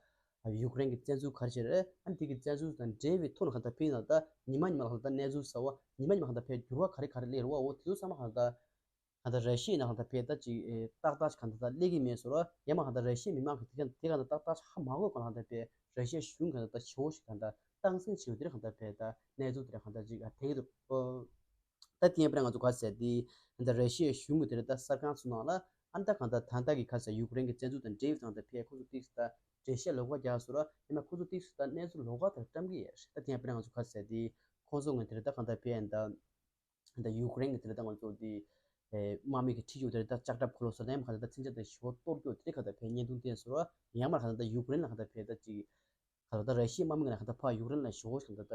ཡུཀ་རེན་གྱི་བཙན་འཛུལ་ག་རེ་བྱས་རེད། ཨ་ནི་དེ་གི་བཙན་འཛུལ་དང་འབྲེལ་བའི་ཐོག་ནས་གང་ལྟར་ཕའི་ནང་ད་ཉི་མ་ཉི་མ་ལ་གང་ལྟར་གནས་ཚུལ་གསར་བ་ཉི་མ་ཉི་མ་གང་ལྟར་ཕའི་འགྱུར་བ་ག་རེ་ག་རེ་སླེབས་རེད་བ། འོ་དེ་ཚོ་ཚང་མ་གང་ལྟར། གང་ལྟར་ར་ཤི་ཡའི་ནང་གང་ལྟར་ཕའི་ད་ཅིག་ཨེ་ཏག་ཏག་ཅིག་གང་ལྟར་ད་སླེབས་ཀྱི་མེད་ཟེར་བ། ཡང་མ་གང་ལྟར་ར་ཤི་ཡའི་མི་མང་གི་དེ་གང་དེ་གང་ལྟར་ཏག་ཏག་ཧ་མ་གོ་གང་ལྟར་ཕའི་ ར་ཤི་ཡའི་གཞུང་གང་ལྟར་ཞེ་པོ་ཞིག་གང་ལྟར་སྟངས་འཛིན་བྱེད་ཡོད་དེ་གང་ལྟར་བས་ད་གནས་ཚུལ་དེ་གང་ལྟར་ཅིག་ཨ་ཐེངས་དུ་ཨོ། ད་དེ་ཡང་དཔེར་ན་ང་ཚོ་ག་ཟེར་དེ་ད་ར་ཤི་ཡའི་གཞུང་གི་དེ་རེད་ད་གསར་ཁང་ཚོ་ནང་ལ་ཨ་ད་གང་ལྟར་ད་ལྟ་གི་ག་ཟེར་ཡུཀ་རེན་གྱི་བཙན་འཛུལ་དང་འབྲེལ་བའི་སྟངས་དང་ཕས་ཁོ་ཚོ་ཏིག་ད་འགྲེལ་བཤད་ལོགས་ཀ་རྒྱག་སོ་ར་ཡིན་ན་ཁོ་ཚོ་ཏིག་ད་གནས་ཚུལ་ལོགས་ཀ་དེར་བཀྲམ་གི་ཡོད་རེད། ད་དེ་ཡང་དཔེར་ན་ང་ཚོ་ག་ཟེར་དེ་ཁོ་ཚོ་ངོས་དེ་རེད་ད་གང་ལྟར་ཕས་ད། ད་ཡུཀ་རེན་གྱི་དེ་ལ་ད་ང་ཚོ་དེ་དམག་མི་གི་ཁྲིད་ཡོད་དེ་ལ་ད་ལྕགས་ཁྲབ་འཁོར་ལོ་སོགས་ད་ཡང་ག་ད་ད་མཚོན་ཆ་དང་ཞི་བ་གཏོར་སྐྱོད་དེ་ག་ད་ཕེ་བརྙན་ཐུང་བསྟན་སོང་ར་ཡང་མར་ག་ད་ད་ཡུཀ་རེན་ལ་ག་ད་ཕེ་ད་ཅིག་ག་ད་ད་ར་ཤི་ཡའི་དམག་མི་ག་ད་ཕ་ཡུཀ་རེན་ལ་ཞི་བ་ཞིག་ད་ད་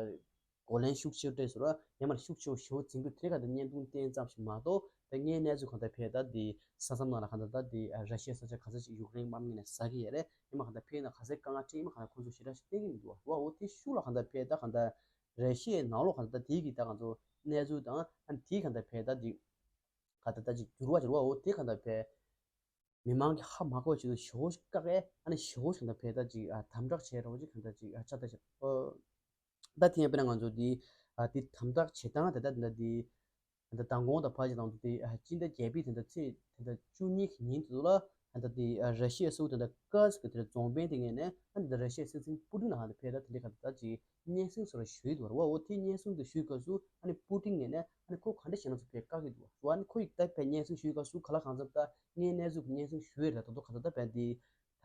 གོ་ལན་ཤུགས་ཆེ་བསྟན་སོང་ར་ཡང་མར་ཤུགས་ཆེ་ཞི་བ་འཛིན་སྐྱོད་དེ་ག་ད་བརྙན་ཐུང་བསྟན་ཙམ་ཞིག་མ་གཏོགས་ད་ངའི་གནས་ཚུལ་ག་ད་ཕེ་ད་དེ་ས་མཚམས་ནང་ལ་ག་ད་ད་དེ་ར་ཤི་ཡའི་ས་ཆ་ག་ཚ་ཅིག་ཡུཀ་རེན་དམག་མི་ནས་ཟ་གི་ཡ་རེད་ཡང་མར་ག་ད་ཕེ་ན་ག་ཚ་དཀའ་ངལ་འཕྲད་ཡིན་མ་ག་ད་ཁོ་ཚོ་ཞེ་དྲག་ཞིག་བསྟན་གི་མི་འདུག་བ་འོ་དེ་ཤུགས་ལ་ག་ད་ཕེ་ད་ག་ད། ར་ཤི་ཡའི་ནང་ལོགས་གང་ལྟར་དེའི་གི་ད་ང་ཚོ་གནས་ཚུལ་དང་ཨ་ནི་དེའི་གང་ལྟར་ཕེ་ད་ཅིག་ག་ད་ད་ཅིག་འགྱུར་བ་འགྱུར་བའོ་དེ་གང་ལྟར་ཕེ་མི་མང་གི་ཧ་མ་གོ་ཆེད་དུ་ཞོ་བཀག་ཨེ་ཨ་ནི་ཞོ་གང་ལྟར་ཕེ་ད་ཅིག་ཨ་དམ་དྲག་བྱས་རོགས་ཅིག་གང་ལྟར་ཅིག་ཨ་ཆ་ད་ཤག་ཨོ། ད་དེ་ཡང་དཔེར་ན་ང་ཚོ་དེ་ཨ་དེ་དམ་དྲག་བྱེད་སྟངས་དེ་ད་དེ་འདྲ་དེ་ད་མདང་དགོང་དང་ཕར་ཞིག་དང་དུ་དེ་ཨ་སྤྱི་ཟླ་བརྒྱད་པའི་དེ་འདྲ་ཚེས་དེ་འདྲ་བཅུ་གཉིས་ཀྱི་ཉིན་དུ་ལ་ཨ་ད་དེ་ཨ་ར་ཤི་ཡ་སུ་དེ་འདྲ་ཀ་སི་གི་དེ་འདྲ་རྫོང་དཔོན་དེ་ངོས་ནས་ཨ་ད་ར་ཤི་ཡའི་སྲིད་འཛིན་པུ་ཏིན་ལ་ཧ་ད་ཕེ་ད་དེ་འདྲ་ག་ད་ཅིག་སྙན་སེང་སོགས་ཞུས་འདུག་བ། འོ་དེ་སྙན་སེང་དེ་ཞུས་སྐབས་སུ་ཨ་ནི་པུ་ཏིན་ངོས་ནས་ཨ་ནི་ཁོ་ག་འདྲ་བྱས་ན་ཚོ་ཕེ་བཀག་གི་འདུག་བ། ཨ་ནི་ཁོ་ཡིས་ད་ཕེ་སྙན་སེང་ཞུས་སྐབས་སུ་ག་ལ་གང་འཚམ་ད་ངའི་གནས་ཚུལ་གྱི་སྙན་སེང་ཞུས་ཡོད་རེད། ད་དོ་ག་ད་ད་ཕེ་འདི་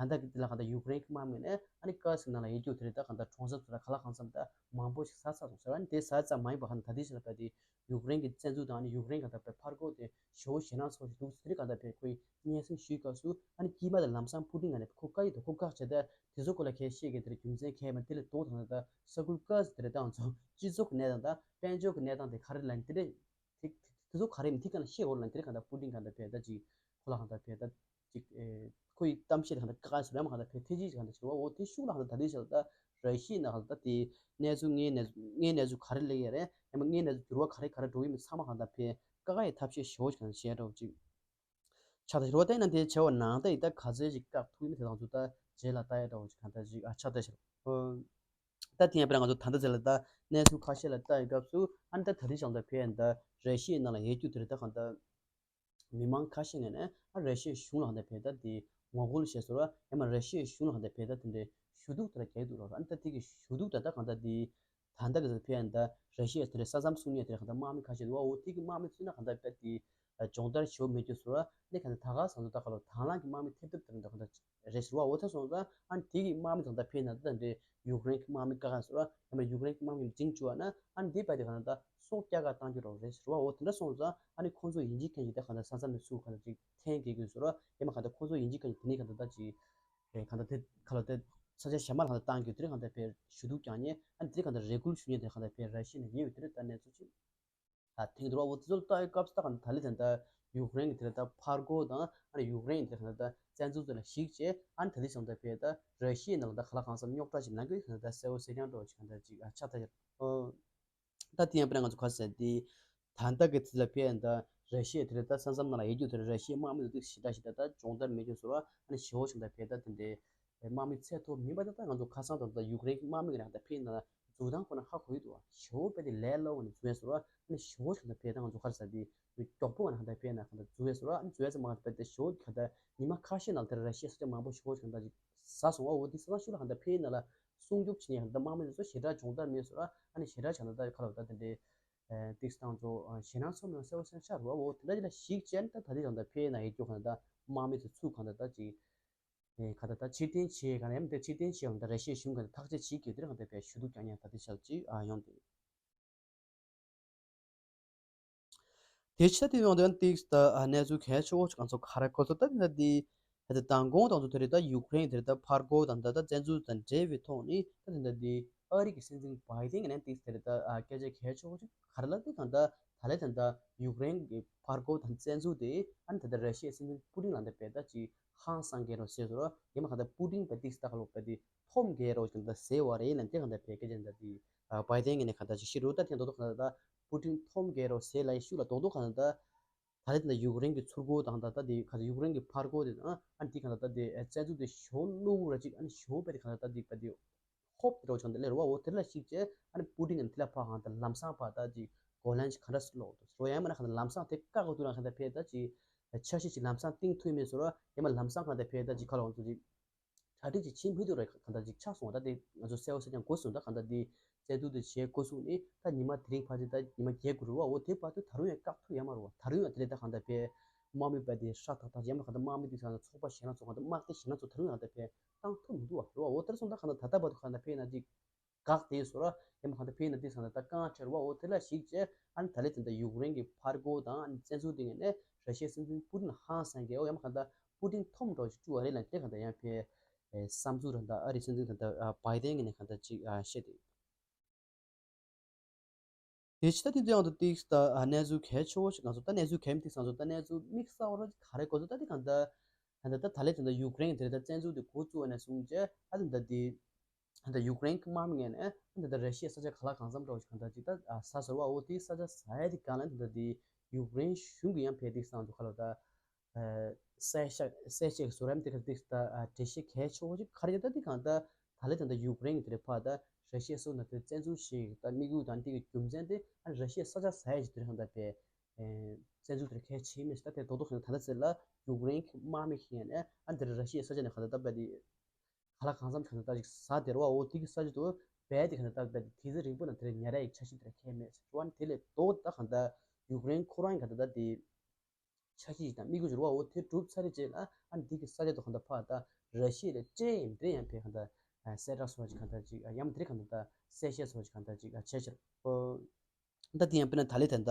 ད་ལྟ་གི་འདི་ལ་གང་ད་ཡུཀ་རེན་གྱི་དམག་མི་ནས་ཨ་ནི་ཀ་སི་ནང་ལ་ཡོད་རྒྱུ་དེ་རེད། ད་གང་ད་གྲོང་གསེབ་ཚོ་ལ་ག་ལ་གང་འཚམ་ད་མང་པོ་ཞིག་ཟ་ཚར་སོང་ཟེར་བ། ཨ་ནི་དེ་ཟ་ཙམ་མ་ཡིན་པ་གང་ད་ད་ལྟའི་ཆ་ལ་ཕེ་འདི་ཡུཀ་རེན་གྱི་བཙན་འཛུལ་དང་ཨ་ནི་ཡུཀ་རེན་གང་ད་ཕེ་ཕར་རྒོལ་དེ་ཞེ་པོ་ཞེད་སྣང་ཚོར་ཞིག་འདུག་དེ་རེད། གང་ད་ཕེ་ཁོས་སྙན་སེང་ཞུས་སྐབས་སུ་ཨ་ནི་དཀྱིལ་མ་དང་ལམ་སང་པུ་ཏིན་ང་ནས་ཁོ་བཀག་ཡིག་དང་ཁོ་བཀག་བྱས་ཏེ་དེ་ཚོ་སྐོར་ལ་ཁས་བཤད་མཁན་དེར་རྒྱུ་མཚན་གང་ཡང་མེད། དེ་ལས་ལྡོག་དང་ད་ས་ཁུལ་ཀ་སི་དེ་རེད། ད་ང་ཚོ་སྤྱི་ཚོགས་ཀྱི་གནས་སྟངས་དང་དཔལ་འབྱོར་གྱི་གནས་སྟངས་དེ་ག་རེ་ལ་དེ་རེད། དེ་དེ་ཚོ་ག་རེ་མི་དེ་ག་ལ་ཤེས་འོར་ལ་དེ་རེད། གང་ལྟར་པུ་ཏིན་གང་ལྟར་ཕེ་ད་ཅིག་ཁོ་ལ་གང་ལྟར་ཕེ་ད་ཅིག་ཨེ་ཁོ་ཡི་གཏམ་བཤད་གང་ལྟར་ཀ་སི་རེད་མ་གང་ལྟར་ཕེ་ཐེ་ཅི་གང་ལྟར་བྱེད་བ། འོ་དེ་ཤུགས་ལ་གང་ལྟར་ད་དེ་ཤར་ད་ར་ཤི་ཡའི་ནང་གང་ལྟར་དེ་གནས་ཚུལ་ངའི་གནས་ངའི་གནས་ཚུལ་ག་རེ་སླེབས་ཡ་རེད། ཡང་མ་ངའི་གནས་ཚུལ་འགྱུར་བ་ག་རེ་ག་རེ་འགྲོ་གི་མི་ཚང་མ་གང་ལྟར་ཕེ་ཀ་ཀ་ཡི་ཐབས་ཤེས་ཞེ་པོ་ཅིག་གང་ལྟར་བྱས་འགྲོ་ཅིག་ཆགས་ད་ཤར་བ། ད་ཡིན་ན་དེ་བྱ་བ་ནང་ལྟ་ཡི་ད་ག་ཚོད་ཅིག་བཀག་ཐུབ་ཡིན་དེ་དང་ཚོ་ད་རྗེས་ལ་ལྟ་ཡ་འདྲ་བོ་ཅིག་གང་ལྟར་ཅིག་ཨ་ཆགས་ད་ཤར། ད་དེ་ཡང་དཔེར་ན་ང་ཚོ་ད་ལྟ་ཚེ་ལ་ད་གནས་ཚུལ་ཁ་ཤས་ལ་ལྟ་ཡི་སྐབས་སུ་ཨ་ནི་ད་ད་རེས་ཀྱང་ད་ཕེ་ཡ་ད་ར་ཤི་ཡའི་ནང་ལ་ཡོད་རྒྱུ་དེ་རེད། ད་གང་ལྟར་མི་མང་ཁ་ཤས་ངོས་ནས་ཨ་ར་ཤི་ཡའི་གཞུང་ལ་གང་ལྟར་ཕེ་ད་དེ་ངོ་རྒོལ་བྱས་སོང་ར། ཡང་མ་ར་ཤི་ཡའི་གཞུང་ལ་གང་ལྟར་ཕེ་ད་དེ་འདྲའི་ཞུ་གཏུག་དེ་ལ་རྒྱག་གི་འདུག་ར། ཨ་ནི་ད་དེ་གི་ཞུ་གཏུག་ད་ད་གང་ལྟར་དེ་ད་ལྟ་གི་ཕེ་ཡ་ད་ར་ཤི་ཡ་དེ་འདྲའི་ས་མཚམས་སྲུང་མཁན་དེ་རེད། གང་ལྟར་དམག་མི་ཁ་ཤས་འདུག་བ། འོ་དེ་གི་དམག་མི་ཚོས་ན་གང་ལྟར་ཕེ་དེ་སྦྱོང་བརྡར་ཞུ་མེད་རྒྱུ་སོང་ར། ཨ་ནི་གང་ལྟར་ད་ག་ས་ང་ཚོ་ད་ག་ལ་དང་བླངས་ཀྱི་དམག་མི་ཐེབས་ཐེབས་དེ་འདྲ་གང་ལྟར་རེད་ཟེར་བ། འོ་དེ་སོང་ཙང་ཨ་ནི་དེ་གི་དམག་མི་དང་ད་ཕེ་ན་ད་འདྲའི་ཡུཀ་རེན་གྱི་དམག་མི་བཀག་ག་ཟེར་བ། ཡང་ན་ཡུཀ་རེན་གྱི་དམག་མི་འཛིང་བཅུག་བ་ན་ཨ་ནི་དེ་བས་དེ་གང་ལྟར་སྲོག་སྐྱབས་ག་བཏང་རྒྱུ་རོགས་རེད་ཟེར་བ། འོ་དེ་འདྲ་སོང་ཙང་ཨ་ནི་ཁོང་ཚོ་ཡིན་གཅིག་མིན་གཅིག་ད་གང་ལྟར་ས་མཚམས་ནས་ཚུར་གང་ལྟར་ཅིག་འཐེན་དགོས་ཀྱི་ཟེར་བ། ཡང་མ་གང་ལྟར་ཁོང་ཚོ་ཡིན་གཅིག་མིན་གཅིག་དེ་ནས་གང་ལྟར་ད་ཅིག་ཨེ་གང་ལྟར་དེ་ག་ལ་དེ་ས་ཆ་གཞན་མ་ལ་གང་ལྟར་བཏང་རྒྱུ་དེ་འདྲ་གང་ལྟར་ཕེ་ཞུ་གཏུག་རྒྱག་མཁན་ཨ་ནི་དེ་གང་ལྟར་རེ་སྐུལ་ཞུ་མཁན་དེ་གང་ལྟར་ཕེ་ར་ཤི་ཡ་ནས་ཡོད་པའི་དེ་འདྲ་ད་གནས་ཚུལ་ཅིག་ད་ཐེངས་འདིར་འོ་དེ་ཚོ་ལྟ་བའི་སྐབས་སུ་ད་གང་ད་ལི་དེ་འདྲ་ཡུཀ་རེན་གྱི་དེ་འདྲ་ད་ཕར་རྒོལ་དང་ཨ་ནི་ཡུཀ་རེན་གྱི་དེ་འདྲ་ད་བཙན་འཛུལ་དེ་ལ་གཞིགས་བྱས་ཨ་ནི་ད་ལི་སང་ད་ཕེ་ད་ར་ཤི་ཡའི་ནང་ལ་ད་ག་ལ་གང་འཚམ་རྙོག་དྲ་ཞིག་ལངས་ཀྱི་དེ་འདྲ་ད་གསལ་བོ་གསལ་རྐྱང་འགྲོ་བ་ཞིག་གང་ད་ཅིག་ཨ་ཆགས་ད་ཡོད། ད་དེ་ཡང་དཔེར་ན་ང་ཚོ་ག་ཟེར་དེ་ད་ལྟ་གི་དུས་ལ་ཕེ་ད་ར་ཤི་ཡ་དེ་འདྲ་ད་ས་མཚམས་ནང་ལ་ཡོད་རྒྱུ་དེ་འདྲ་ར་ཤི་ཡའི་དམག་མི་ཚོ་ཞེ་དྲག་ཞིག་ད་ད་སྦྱོང་བརྡར་མེད་རྒྱུ་ཟེར་བ་ཨ་ནི་ཞེ་བོ་ཞིག་ད་ཕེ་ད་དེ་འདྲའི་དམག་མི་ཚད་མཐོ་མིན་པ་ད་ལྟ་ང་ཚོ་ཁ་སང་དང་ད་ཡུཀ་རེན་གྱི་དམག་མི་གི་ནང་ད་ཕེ་ན་འཛུལ་སྟངས་ཁོ་ན་ཧ་གོ་ཡི་འདུག་བ། ཞེ་བོ་དཔེ་དེ་ལས་སླ་བོ་ནས་འཛུལ་ཡ་ཟེར་བ་ཨ་ནི་ཞེ་བོ་ཞིག་ད་ཕེ་ད་ང་ཚོ་ག་རེ་ཟེར་དེ་མི་མགྱོགས་པོ་ང་ད་ཕེ་ན་ག་ད་འཛུལ་ཡ་ཟེར་བ་ཨ་ནི་འཛུལ་ཡ་ཟེར་མ་ད་ཕེ་ད་ཞེ་བོ་ག་ད་ཉི་མ་ཁ་ཤས་ནང་དེར་ར་ཤི་ཡ་ས་ཆ་མང་པོ་ཞེ་བོ་ཞིག་ད་ཅིག་ཟ་སོང་བ། འོ་དེ་ས་ན་ཤུ་ལ་ག་ད་ཕེ་ན་ལ་སྲུང་སྐྱོབ་བྱེད་ཉན་ག་ད་དམག་མི་ཚོ་ཞེ་དྲག་སྦྱོང་བརྡར་མེད་ཟེར་བ་ཨ་ནི་ཞེ་དྲག་ཆ་ན་ད་ཁ་ལ་ད་དེ་འདྲའི་ཏིག་སྟངས་ཚོ་ཞེད་སྣང་ཚོར་ན་གསལ་བོ་གསལ་ཆགས་རུ་བ། འོ་དེ་འདྲ་ཅིག་ལ་གཞིགས་བྱས་ན་ད་ད་ལྟའི་ལམ་ད་ཕེ་ན་ཡེ་སྐྱོ་ག་ད་དམག་མི་ཚོ་ཚུགས་ག་ད་ད་ཅིག་ཨེ་ག་ད་ད་ཕྱིར་འཐེན་བྱེད་ག་ནས་ཡང་ད་ཕྱིར་འཐེན་བྱེད་ཡང་ད་ར་ཤི་ཡའི་གཞུང་ག་ད་ཐག་གཅོད་བྱེད་དགོས་དེ་རང་ད་ཕེ་ཞུ་གཏུག་རྒྱག་ཉན་ད་དེ་ཤར་ཅིག་ཨ་ཡོང་དེ། དེ་ཕྱི་ད་དེ་ཡོང་དོན་ཏིག་ད་གནས་ཚུལ་གལ་ཆེ་བོ་ཅིག་ང་ཚོ་ག་རེ་གོ་ཚོད་ད་དེ་ད་དེ་ད་དེ་མདང་དགོང་དང་ཚོ་དེ་རེད་ད་ཡུཀ་རེན་དེ་རེད་ད་ཕར་རྒོལ་དང་ད་ད་བཙན་འཛུལ་དང་འབྲེལ་བའི་ཐོག་ནས་ད་དེ་ད་དེ་ཨ་རི་གི་སྲིད་འཛིན་བྷའི་ཏིན་གི་ནས་ཏིག་དེ་རེད་ད་ཨ་སྐད་ཆ་གལ་ཆེ་བོ་ཅིག་ག་རེ་ལ་དེ་གང་ད་ད་ལས་ད་ད་ཡུཀ་རེན་གི་ཕར་རྒོལ་དང་བཙན་འཛུལ་དེ་ཨ་ནི་ད་ད་ར་ཤི་ཡའི་སྲིད་འཛིན་པུ་ཏིན་ལ་ད་བས་ད་ཅིག་ཧང་སང་གེ་རོ་ཟེར་སོ་ར་ཡིན་མ་ག་ད་པུ་ཏིན་བས་ཏིག་ད་ག་ལོ་བས་དེ་ཕོམ་གེ་རོ་ཅིག་ད་ཟེར་བ་རེད་ལ་དེ་གང་ད་བས་སྐད་ཆ་ད་དེ་བྷའི་ཏིན་གི་ནས་ག་ད་ཅིག་ཤི་རུ་ད་དེ་མདོ་དོ་ག་ད་ད་པུ་ཏིན་ཕོམ་གེ་རོ་ཟེར་ལ་ཡི་ཤུ་ལ་མདོ་དོ་ག་ད་ད། ད་ལྟ་དེ་འདྲ་ཡུཀ་རེན་གྱི་ཚུར་རྒོལ་དང་ད་ལྟ་དེ་ག་ཚོད་ཡུཀ་རེན་གྱི་ཕར་རྒོལ་དེ་དང་ཨ་ནི་དེ་ག་ད་ལྟ་དེ་བཙན་འཛུལ་དེ་ཞོ་ལུ་ར་ཅིག་ཨ་ནི་ཞོ་པ་དེ་ག་ད་ལྟ་དེ་པ་དེ་ཧོབ་དེ་རོ་ཆང་དེ་ལེ་རོ་བ་འོ་དེ་ལ་ཞིག་ཅེ་ཨ་ནི་པུ་ཏིན་གྱི་དེ་ལ་ཕ་གང་ད་ལམ་སང་ཕ་ད་ཅིག་གོ་ལན་ཅིག་ག་འདྲ་སི་ལོག་དུ་རོ་ཡང་མ་ན་ག་ད་ལམ་སང་དེ་བཀག་གོ་དུ་ན་ག་ད་ཕེ་ད་ཅིག་འཆར་གཞི་ཅིག་ལམ་སང་སྟེང་ཐུས་མེད་སོ་ར་ཡང་མ་ལམ་སང་ག་ད་ཕེ་ད་ཅིག་ཁ་ལོག་དུ་ཅིག་ གྲ་སྒྲིག་ཅིག་བྱེད་མི་ཐུབ་རེད། གང་ལྟར་ཅིག་ཆགས་སོང་བ། ད་དེ་ང་ཚོ་གསལ་པོ་གསལ་རྐྱང་གོ་སོང་། ད་གང་ལྟར་དེ་བཙན་འཛུལ་དེ་བྱས་འགོ་བཙུགས་ནས་ད་ཉི་མ་དེ་རིང་ཕལ་ཆེར་ད་ཉི་མ་བརྒྱད་དགུ་རེད་བ། འོ་དེ་བར་དུ་ད་རུང་ཡང་བཀག་ཐུབ་ཡོད་མ་རེད་བ། ད་རུང་ཡང་དེ་ལས་ད་གང་ལྟར་བས་དམག་མི་བས་དེ་ཧྲག་ཐག་ཐག་ཡང་མ་གང་ལྟར་དམག་མི་དེ་ཚོ་ཚོགས་པ་གཞན་ལ་ཚོགས་གང་ལྟར་དམག་སྡེ་གཞན་ལ་ཚོགས་ད་རུང་ཡང་ད་བས་བཏང་ཐུབ་མི་འདུག་བ་རེད་བ། འོ་དེར་སོང་ད་གང་ལྟར་ད་ལྟ་བར་དུ་གང་ལྟར་ཕེ་ན་ཅིག་འགག་དེ་སོ་ར་ཡང་མ་གང་ལྟར་ཕེ་ན་དེ་གང་ལྟར་ད་རྐང་ཁྲེར་བ། འོ་དེ་ལ་གཞིགས་བྱས་ཨ་ནི་ད་ལས་དེ་འདྲ་ཡུཀ་རེན་གྱི་ཕར་རྒོལ་དང་ཨ་ནི་བཙན་འཛུལ་དེ་ངས་ནས་ར་ཤི་ཡའི་སྲིད་འཛིན་པུ་ཏིན་ཧང་སང་གི། འོ་ཡང་མ་གང་ལྟར་པུ་ཏིན་ཐོམ་འགྲོ་ཅིག་བཅུག་བ་རེད་ལ་དེ་གང་ལྟར་ཡང་ཕེ་བསམ་ཚུལ་ར་འདྲ་ཨ་རི་སྲིད་འཛིན་དེ་འདྲ་བྷའི་ཏན་གྱི་ནས་གང་ལྟར་ཅིག་བཤད་དེ། དེ་ཕྱི་ད་དེ་ཚོའི་ནང་དུ་ཏིག་ད་གནས་ཚུལ་གལ་ཆེ་བོ་ཞིག་ང་ཚོ་ད་གནས་ཚུལ་གལ་མི་ཏིག་ང་ཚོ་ད་གནས་ཚུལ་དམིགས་བསལ་བ་ར་ག་རེ་གོ་ཚོད་ད་དེ་གང་ལྟར་ད་ད་ད་ལས་དེ་འདྲ་ཡུཀ་རེན་གྱི་དེ་རེད། ད་བཙན་འཛུལ་དེ་འགོ་བཙུགས་པ་ནས་བཟུང་བྱས་ཨ་དེ་འདྲ་དེ་ད་ཡུཀ་རེན་གྱི་དམག་མི་ངོས་ནས་ད་ད་ར་ཤི་ཡའི་ས་ཆ་ག་ལ་གང་འཚམ་འདྲ་བོ་ཞིག་གང་ལྟར་ཅིག་ད་ཟ་ཟེར་བ། འོ་དེ་ས་ཆ་ཟ་ཡ་དེ་གང་ལ་ད་ད་དེ་ཡུཀ་རེན་གཞུང་གི་ཡང་ཕེ་ཏིག་སང་དུ་ཁ་ལོ་ད་གསལ་བཤད་གསལ་བཤད་ཀྱི་བཟོ་རིམ་དེ་ག་ཏིག་ད་འགྲེལ་བཤད་གལ་ཆེ་བོ་ཞིག་ག་རེ་ད་དེ་གང་ལྟར་ད་ལས་ད་ད་ཡུཀ་རེན་གྱི་དེ་རེད་ཕ་ད་ར་ཤི་ཡའི་སོ་ན་དེ་བཙན་འཛུལ་ཞིག་ད་དམིགས་ཡུལ་དང་དེ་གི་རྒྱུ་མཚན་དེ་ཨ་ར་ཤི་ཡའི་ས་ཆ་ཟ་ཡ་ཞིག་དེ་རེད་གང་ལྟར་ཕེ། བཙན་འཛུལ་དེར་གལ་ཆེ་མེད་ཞིག་ད་དེ་རྡོག་རྡོག་ཞིག་ད་ལྟ་ཚེ་ལ་ཡུཀ་རེན་གྱི་དམག་མི་ཞིག་ཡིན་ནས་ཨ་འདིར་ར་ཤི་ཡའི་ས་ཆ་ནས་ག་ད་ད་བས་དེ་ག་ལ་གང་འཚམ་ག་ད་ད་ཅིག་ཟ་དེར་བ། འོ་དེ་གི་ས་ཆ་དུ་བས་དེ་ག་ད་ད་བས་དེ་དེ་ཚེ་རིང་པོ་ན་དེར་ཉལ་ཡ་ཡི་འཆར་གཞི་དེར་གལ་མེད་ཞིག་བ། དེ་ལས་རྡོག་ད་ག་ད་ཡུཀ་རེན་ཁོ་རང་ག་ད་ད་དེ་འཆར་གཞི་ཞིག་དང་དམིགས་ཡུལ་ཞིག་རེད་བ། འོ་དེ་གྲུབ་ཚར་རེད་རྗེས་ལ་ཨ་ནི་དེ་གི་ས་ཆ་དུ་གང་ལྟར་ཕར་ད་ར་ཤི་ཡ་ལ་སྤྲད་ཡིན་དེ་ཡང་ཕེ་གང་ལྟར་གསལ་བསྒྲགས་སོགས་ཀྱི་གང་ལྟར་ཅིག་ཡང་དེ་གང་ལྟར་གསལ་བཤད་སོགས་ཀྱི་གང་ལྟར་ཅིག་བྱས་ཕྱིར། ད་དེ་ཡང་དཔེར་ན་ད་ལེ་ད་ལྟ་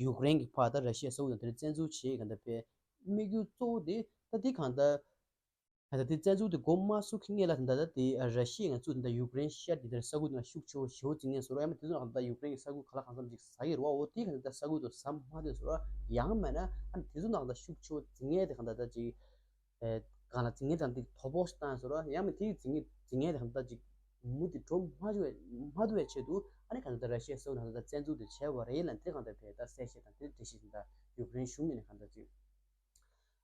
ཡུཀ་རེན་གྱི་ཕར་ད་ར་ཤི་ཡ་ས་ཁུལ་དང་དེ་ནས་བཙན་འཛུལ་བྱེད་གང་ལྟར་ཕེ་དམིགས་ཡུལ་གཙོ་བོ་དེ་ད་དེ་གང་ལྟར། ད་ལྟ་དེ་བཙན་འཛུལ་དེ་འགོ་མ་བཙུགས་ཀྱི་སྔོན་ལ་ད་ལྟ་དེ་ར་ཤི་ཡ་ང་ཚོ་ད་ལྟ་ཡུཀ་རེན་ཤར་གྱི་དེར་ས་ཁུལ་དེ་ན་ཤུགས་ཆེ་བོ་ཞེ་བོ་འཛིན་མཁན་སོ་ར་ཡང་མ་དེ་ཚོ་ནང་ད་ལྟ་ཡུཀ་རེན་གྱི་ས་ཁུལ་ག་ལ་གང་འཚམ་ཅིག་ཟ་གི་རེད་བ། འོ་དེ་གང་ལྟར་ས་ཁུལ་དུ་ཟ་མ་ཐུབ་སོ་ར་ཡང་མེད་ན་ཨ་ནི་དེ་ཚོ་ནང་ད་ཤུགས་ཆེ་བོ་འཛིན་མཁན་དེ་གང་ལྟར་ད་ཅིག་གང་ལ་འཛིན་མཁན་དང་དེ་དོ་ཕོག་ཞིག་བཏང་སོ་ར་ཡང་མེད་དེ་འཛིན་མཁན་འཛིན་མཁན་དེ་གང་ལྟར་ཅིག་མུ་མཐུད་འགྲོ་མ་བཅུག་པའི་མ་ཐུབ་པའི་ཆེད་དུ་ཨ་ནི་གང་ལྟར་ར་ཤི་ཡའི་ས་ཁུལ་ནང་ད་བཙན་འཛུལ་དེ་བྱས་པ་རེད་ལ་དེ་གང་ལྟར་བས་ད་གསལ་བཤད་དང་དེ་འགྲེལ་བཤད་ཞིག་ད་ཡུཀ་རེན་གཞུང་ངོས་ནས་གང་ལྟར་ཅིག་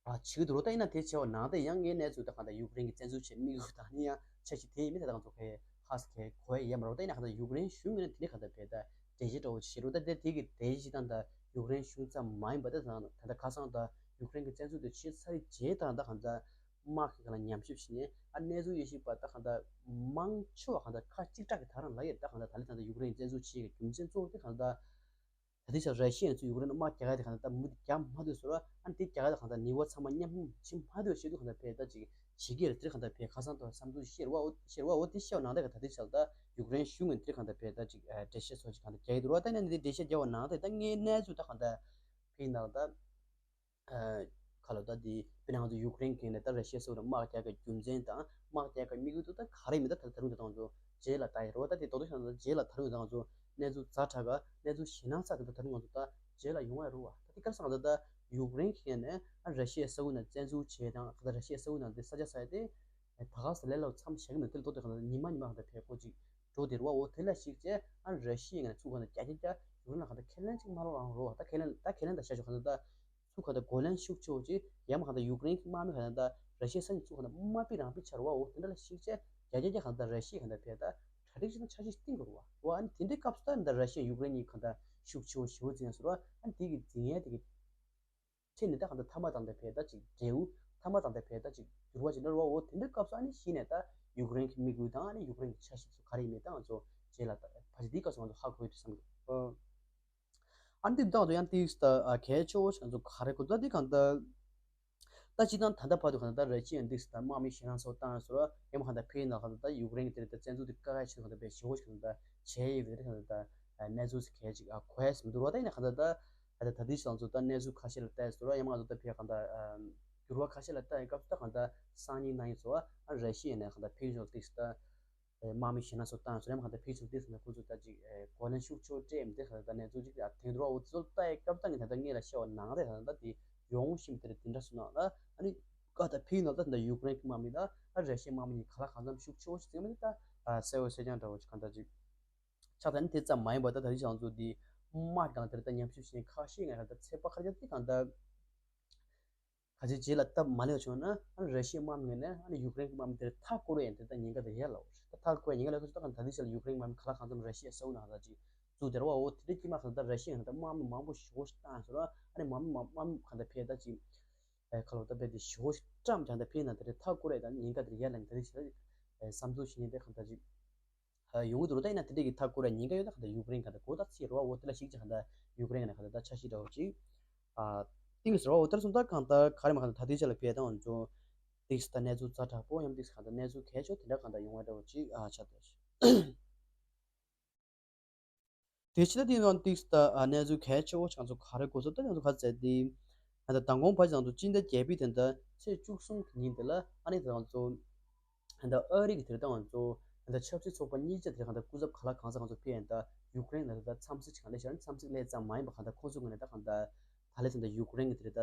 ཨ་བྱེད་ཀྱི་འདུག་རོ། ད་ཡིན་ན་དེ་བྱས་པ་ནང་དེ་ཡང་ངའི་གནས་ཚུལ་ད་གང་ལྟར་ཡུཀ་རེན་གྱི་བཙན་འཛུལ་བྱེད་དམིགས་ཡུལ་དང་ནི་ཡང་འཆར་གཞི་དེ་ཡིན་མིན་ད་གང་ཚོ་ཁའི་ཧ་སི་ཁའི་གོ་ཡ་ཡ་མ་རོ། ད་ཡིན་ན་གང་ལྟར་ཡུཀ་རེན་གཞུང་ངོས་ནས་དེ་ནས་གང་ལྟར་བས་ད་འགྲེལ་བཤད་འདྲ་བོ་བྱེད་རོ། ད་དེ་དེ་གི་འགྲེལ་བཤད་དང་ད་ཡུཀ་རེན་གཞུང་ཙམ་མ་ཡིན་པ་ད་ད་ད་ཁ་སང་ད་ཡུཀ་རེན་གྱི་བཙན་འཛུལ་དེ་བྱེད་ཚར་རྗེས་དང་ད་གང་ལྟར་དམག་གི་གང་ལ་ཉམས་ཞིབ་བྱས་ནས་ཨ་གནས་ཚུལ་ཡོད་ཤིག་པ་ད་གང་ལྟར་མང་ཆེ་བ་གང་ལྟར་ཁ་གཅིག་གྲགས་ཀྱི་ད་རང་ལ་ཡོད། ད་གང་ལྟར་ད་ལྟ་ད་ལྟ་ཡུཀ་རེན་བཙན་འཛུལ་བྱེད་ཀྱི་རྒྱུ་མཚན་གཙོ་བོ་དེ་གང་ལྟར། ད་ལྟའི་ཆར་ར་ཤི་ཡ་ཚོས་ཡུཀ་རེན་ལ་དམག་རྒྱག་ཡ་དེ་གང་ལྟར་མུ་མཐུད་རྒྱག་མ་ཐུབ་སོང་ར། ཨ་ནི་དེ་རྒྱག་ཡ་ལ་གང་ལྟར་ནུས་པ་ཚང་མ་མཉམ་སྤུངས་བྱེད་མ་ཐུབ་ཞེས་དུས་གང་ལྟར་བས་ད་ཅིག་བྱེད་ཀྱི་རེད། དེར་གང་ལྟར་བས་ཁ་སང་དུ་བསམ་ཚུལ་བཤད་ར་བ། བཤད་ར་བ། འོ་དེ་བཤད་པ་ནང་ལྟར་ག་ད་ལྟའི་ཆར་ད་ཡུཀ་རེན་གཞུང་ངོས་དེར་གང་ལྟར་བས་ད་ཅིག་འགྲེལ་བཤད་སོགས་ཅིག་གང་ལྟར་རྒྱག་གི་འདུག་ར། ད་ནི་འདི་འགྲེལ་བཤད་རྒྱག་པ་ནང་ལྟར་ད་ངའི་གནས་ཚུལ་ད་གང་ལྟར་བས་ནང་ད། ཁ་ལོ་ད་དེ་དཔེར་ན་ང་ཚོ་ཡུཀ་རེན་གྱི་ནས་ད་ར་ཤི་ཡ་སོགས་ལ་དམག་རྒྱག་གི་རྒྱུ་མཚན་དང་དམག་རྒྱག་གི་དམིགས་ཡུལ་དུ་ད་ག་རེ་མི་ད་ད་ད་རུང་ད་ང་ཚོ་རྗེས་ལ་ད་ཡ་རོ། ད་དེ་རྡོག་རྡོག་ཤང་ད་རྗེས་ལ་ད་རུང་ད་ང་ཚོ་གནས་ཚུལ་ཛ་དྲག་ག་གནས་ཚུལ་ཞེད་སྣང་ཚ་དེ་ད་ད་རུང་ང་ཚོ་ད་རྗེས་ལ་ཡོང་ཡ་རོ་བ། ད་དེ་ག་རེ་ཟེར་ན་ད་ད་ཡུཀ་རེན་གྱི་ནས་ཨ་ར་ཤི་ཡའི་ས་ཁུལ་ནང་བཙན་འཛུལ་བྱས་དང་ད་ར་ཤི་ཡའི་ས་ཁུལ་ནང་དེ་ས་ཆ་ས་ཡ་དེ་ད་ག་ས་ལས་ལ་མཚམས་བཞག་གི་མེད། དེ་ལ་རྡོག་རྡོག་ག་ད་ཉི་མ་ཉི་མ་ག་ད་ཕེ་ཁོ་ཅིག་འགྲོ་དེ་རོ་བ། འོ་དེ་ལ་གཞིགས་བྱས་ཨ་ར་ཤི་ཡའི་ནས་ཚུགས་ག་ད་རྒྱ་རྒྱ་རྒྱ་ཡུཀ་རེན་ལ་ག་ད་ཁས་ལེན་ཅིག་མ་རོ་རང་རོ་བ། ད་ཁས་ལེན་ད་ཁས་ལེན་ད་བྱ་ཆོག་ག་ད་ད། ཚུགས་ག་ད་རྒོལ་ལན་ཤུགས་ཆེ་བོ་ཅིག་ཡང་མ་ག་ད་ཡུཀ་རེན་གྱི་དམག་མི་ག་ད་ད་ར་ཤི་ཡའི་ས་ནས་ཚུགས་ག་ད་དམའ་ཕི་རང་ཕི་ཆར་བ། འོ་དེ་འདྲ་ལ་གཞིགས་བྱས་རྒྱ་རྒྱ་རྒྱ་ག་ད་ར་ཤི་ཡ་ག་ད་ཕེ་ད་གྲ་སྒྲིག་ཅིག་དང་འཆར་གཞི་བཏིང་དགོས་རེད་བ། འོ་ཨ་ནི་དེ་འདྲའི་སྐབས་སུ་ད་ད་ར་ཤི་ཡ་ཡུཀ་རེན་གཉིས་ག་ད་ཤུགས་ཆེ་བོ་ཞེ་བོ་འཛིན་ཡ་ཟེར་བ། ཨ་ནི་དེ་གི་འཛིན་ཡ་དེ་གི་ཁྲིད་ནས་ད་ག་ད་མཐའ་མ་དང་ད་ཕེ་ད་ཅིག་འབྲས་བུ་མཐའ་མ་དང་ད་ཕེ་ད་ཅིག་འགྱུར་བ་ཅིག་འགྲོ་རེད་བ། འོ་དེ་འདྲའི་སྐབས་སུ་ཨ་ནི་གཞི་ནས་ད་ཡུཀ་རེན་གྱི་དམིགས་ཡུལ་དང་ཨ་ནི་ཡུཀ་རེན་གྱི་འཆར་གཞི་ཚོ་ག་རེ་ཡིན་མིན་ད་ང་ཚོ་རྗེས་ལ་ད་ཕལ་ཆེར་འདིའི་སྐབས་སུ་ང་ཚོ་ཧ་གོ་ཡོད་དུ་བསམ་གི་འདུག་ཨ་ནི་འདི་དང་དུ་ཡང་ཏིག་ད་གལ་ཆེ་བོ་ཞིག་ང་ཚོ་ག་རེ་གོ་ད་འདི་གང་ལྟར། ད་སྤྱིར་བཏང་ད་ལྟ་བར་དུ་གང་ལྟར་ར་ཤི་ཡ་འདི་ད་དམག་མི་ཞེད་སྣང་སོགས་བཏང་སོགས་ཡང་མ་གང་ལྟར་ཕེ་ཡིན་ན་གང་ལྟར་ད་ཡུཀ་རེན་གྱི་དེ་ད་བཙན་འཛུལ་དེ་བཀག་ཡ་ཆེད་གང་ལྟར་བས་ཞེ་བོ་ཞིག་གང་ལྟར་བྱས་ཡོད་པའི་དེ་གང་ལྟར་གནས་ཚུལ་གལ་ཅིག་གོ་ཡ་མི་འདུག་རོ། ད་ཡིན་ན་གང་ལྟར་ད་ད་ལྟ་དུས་སང་ཚོ་ད་གནས་ཚུལ་ཁ་ཤས་ལ་བལྟས་སོ་ར་ཡང་མ་གང་ལྟར་ད་ཕེ་གང་ལྟར་འགྱུར་བ་ཁ་ཤས་ལ་བལྟས་ཡོད་སྐབས་སུ་ད་གང་ལྟར་སང་ཉིན་གནངས་ཉིན་ཚོ་ཨ་ར་ཤི་ཡ་ནས་གང་ལྟར་ཕེ་ཡིན་ཚོ་ཏིག་ད། དམག་མི་ཞེད་སྣང་སོགས་བཏང་སོང་། ཡང་མ་གང་ལྟར་ཕྱི་ཕྱོགས་དེ་ཚོ་ནས་ཁོ་ཚོ་ད་ཅིག་རྒོལ་ལན་ཤུགས་ཆེ་བོ་སྤྲད་མི་དེ་ག་ད་གནས་ཚུལ་ཅིག་ཡང་ཐེངས་དུ་ར་འོ་ཚོ་ལྟ་ཡི་སྐབས་ད་ངས་ད་ལྟ་ངས་ལ་བཤད་པ་ནང་རེད། ད་ད་དེ་ཡོང་བཞིན་པ་དེ་རེད། དེ་འདྲ་སོང་ན་ཨ་ནི་ཀ་ད་ཕི་ནང་ད་ད་ཡུཀ་རེན་གྱི་དམག་མི་ད་ཨ་ར་ཤི་ཡའི་དམག་མི་གཉིས་ག་ལ་གང་འཚམ་ཤུགས་ཆེ་བོ་ཞིག་བརྩིས་མི་དེ་ད་གསལ་བོ་གསལ་རྐྱང་འདྲ་བོ་ཅིག་གང་ལྟར་ཅིག་ཆགས། ད་ནི་དེ་ཙམ་མ་ཡིན་པར་ད་ད་རེས་ང་ཚོ་དེ་དམག་གང་དེར་ད་ཉམས་ཞིབ་བྱེད་མཁན་ཁ་ཤས་ང་ད་ཚོད་དཔག་ཁ་ཤས་དེ་གང་ལྟར། ག་ཚོད་རྗེས་ལ་སྟབས་མ་ལེགས་བྱུང་ན་ཨ་ནི་ར་ཤི་ཡའི་དམག་མི་ངོས་ནས་ཨ་ནི་ཡུཀ་རེན་གྱི་དམག་མི་དེར་མཐའ་བསྐོར་ཡས་དེ་ད་ཉེན་ཁ་དེ་ཡར་ལ་འོར། ད་མཐའ་བསྐོར་ཡས་ཉེན་ཁ་ལ་ཁ་ཚོད་ད་གང་ད་ལྟའི་ཆར་ལ་ཡུཀ་རེན་དམག་མི་ག་ལ་གང་འཚམ་ར་ཤི་ཡའི་ས་ཁུལ་ནང་ད་ཅིག་བཙུགས་བསྡད་རེད་བ། འོ་དེ་འདྲའི་དཀྱིལ་མ་གང་ད་ར་ཤི་ཡ་ནས་ད་དམག་མི་མང་པོ་ཞེ་པོ་ཞིག་བཏང་སོང་ར། ཨ་ནི་དམག་མི་མང་དམག་མི་གང་ད་ཕེ་ད་ཅིག་ཨེ་ཁ་ལོ་ད་ཕེ་དེ་ཞེ་པོ་ཞིག་ ཀྲམ་ཀྱང་ད་ཕེ་ན་དེ་རེད་ཐག་སྐོར་རེད། ད་ཉེན་ཁ་དེ་རེད་ཡར་ལངས་དེ་རེད་ཞེས་བསམ་ཚུལ་ཞིག་ནས་དེ་གང་ལྟར་ཅིག་ཡོང་གི་འདུག་ད་ཡིན་ན་དེ་འདྲས་ཀྱི་ཐག་སྐོར་ར་ཉེན་ཁ་ཡོད་ད་གང་ལྟར་ཡུཀ་རེན་གང་ལྟར་གོ་ད་ཚིག་རེད་བ། འོ་དེ་ལ་ཞིག་ཅིག་གང་ལྟར་ཡུཀ་རེན་གང་ལྟར་གང་ལྟར་ད་འཆར་གཞི་འདྲ་བོ་ཅིག་ཨ་ཏིང་ཟེར་བ། འོ་དེར་སོང་ད་གང་ལྟར་ག་རེ་མ་གང་ལྟར་ད་ལྟའི་ཆ་ལ་ཕེ་ད་འོ་ཚོ་ཏིག་ས་ད་གནས་ཚུལ་ཛ་དྲག་པོ་ཡང་ཏིག་ས་གང་ལྟར་གནས་ཚུལ་གལ་ཆེ་དེ་འདྲ་གང་ལྟར་ཡོང་བ་འདྲ་བོ་ཅིག་ཨ་ཆགས་འདུག་དེ་ཕྱི་ད་དེ་ཡང་ཏིག་ས་ད་གནས་ཚུལ་གལ་ཆེ་བོ་ཅིག་ང་ཚོ་ག་རེ་གོ་སོང་ད་ང་ཚོ་ག་ཚད་དེ་ད་མདང་དགོང་བར་ཅིག་ང་ཚོ་སྤྱི་ཟླ་བརྒྱད་པའི་དེ་འདྲ་ཚེས་བཅུ་གསུམ་གྱི་ཉིན་དེ་ལ་ཨ་ནི་ད་ང་ཚོ་ད་ཨ་རི་གི་དེ་ད་ང་ཚོ་ད་ཆབ་སྲིད་ཚོགས་པ་གཉིས་ཆ་དེ་གང་ལྟར་སྐུ་ཚབ་ག་ལ་གང་ས་ང་ཚོ་ཕེབས་ཡིན་ད་ཡུཀ་རེན་ལ་ད་འཚམས་གཟིགས་ཅིག་གང་ལྟར་བྱས་ན་འཚམས་གཟིགས་སླད་ཙམ་མ་ཡིན་པ་གང་ལྟར་ཁོང་ཚོ་ངོས་ནས་ད་གང་ལྟར་ད་ལས་ད་ཡུཀ་རེན་གྱི་དེ་ད་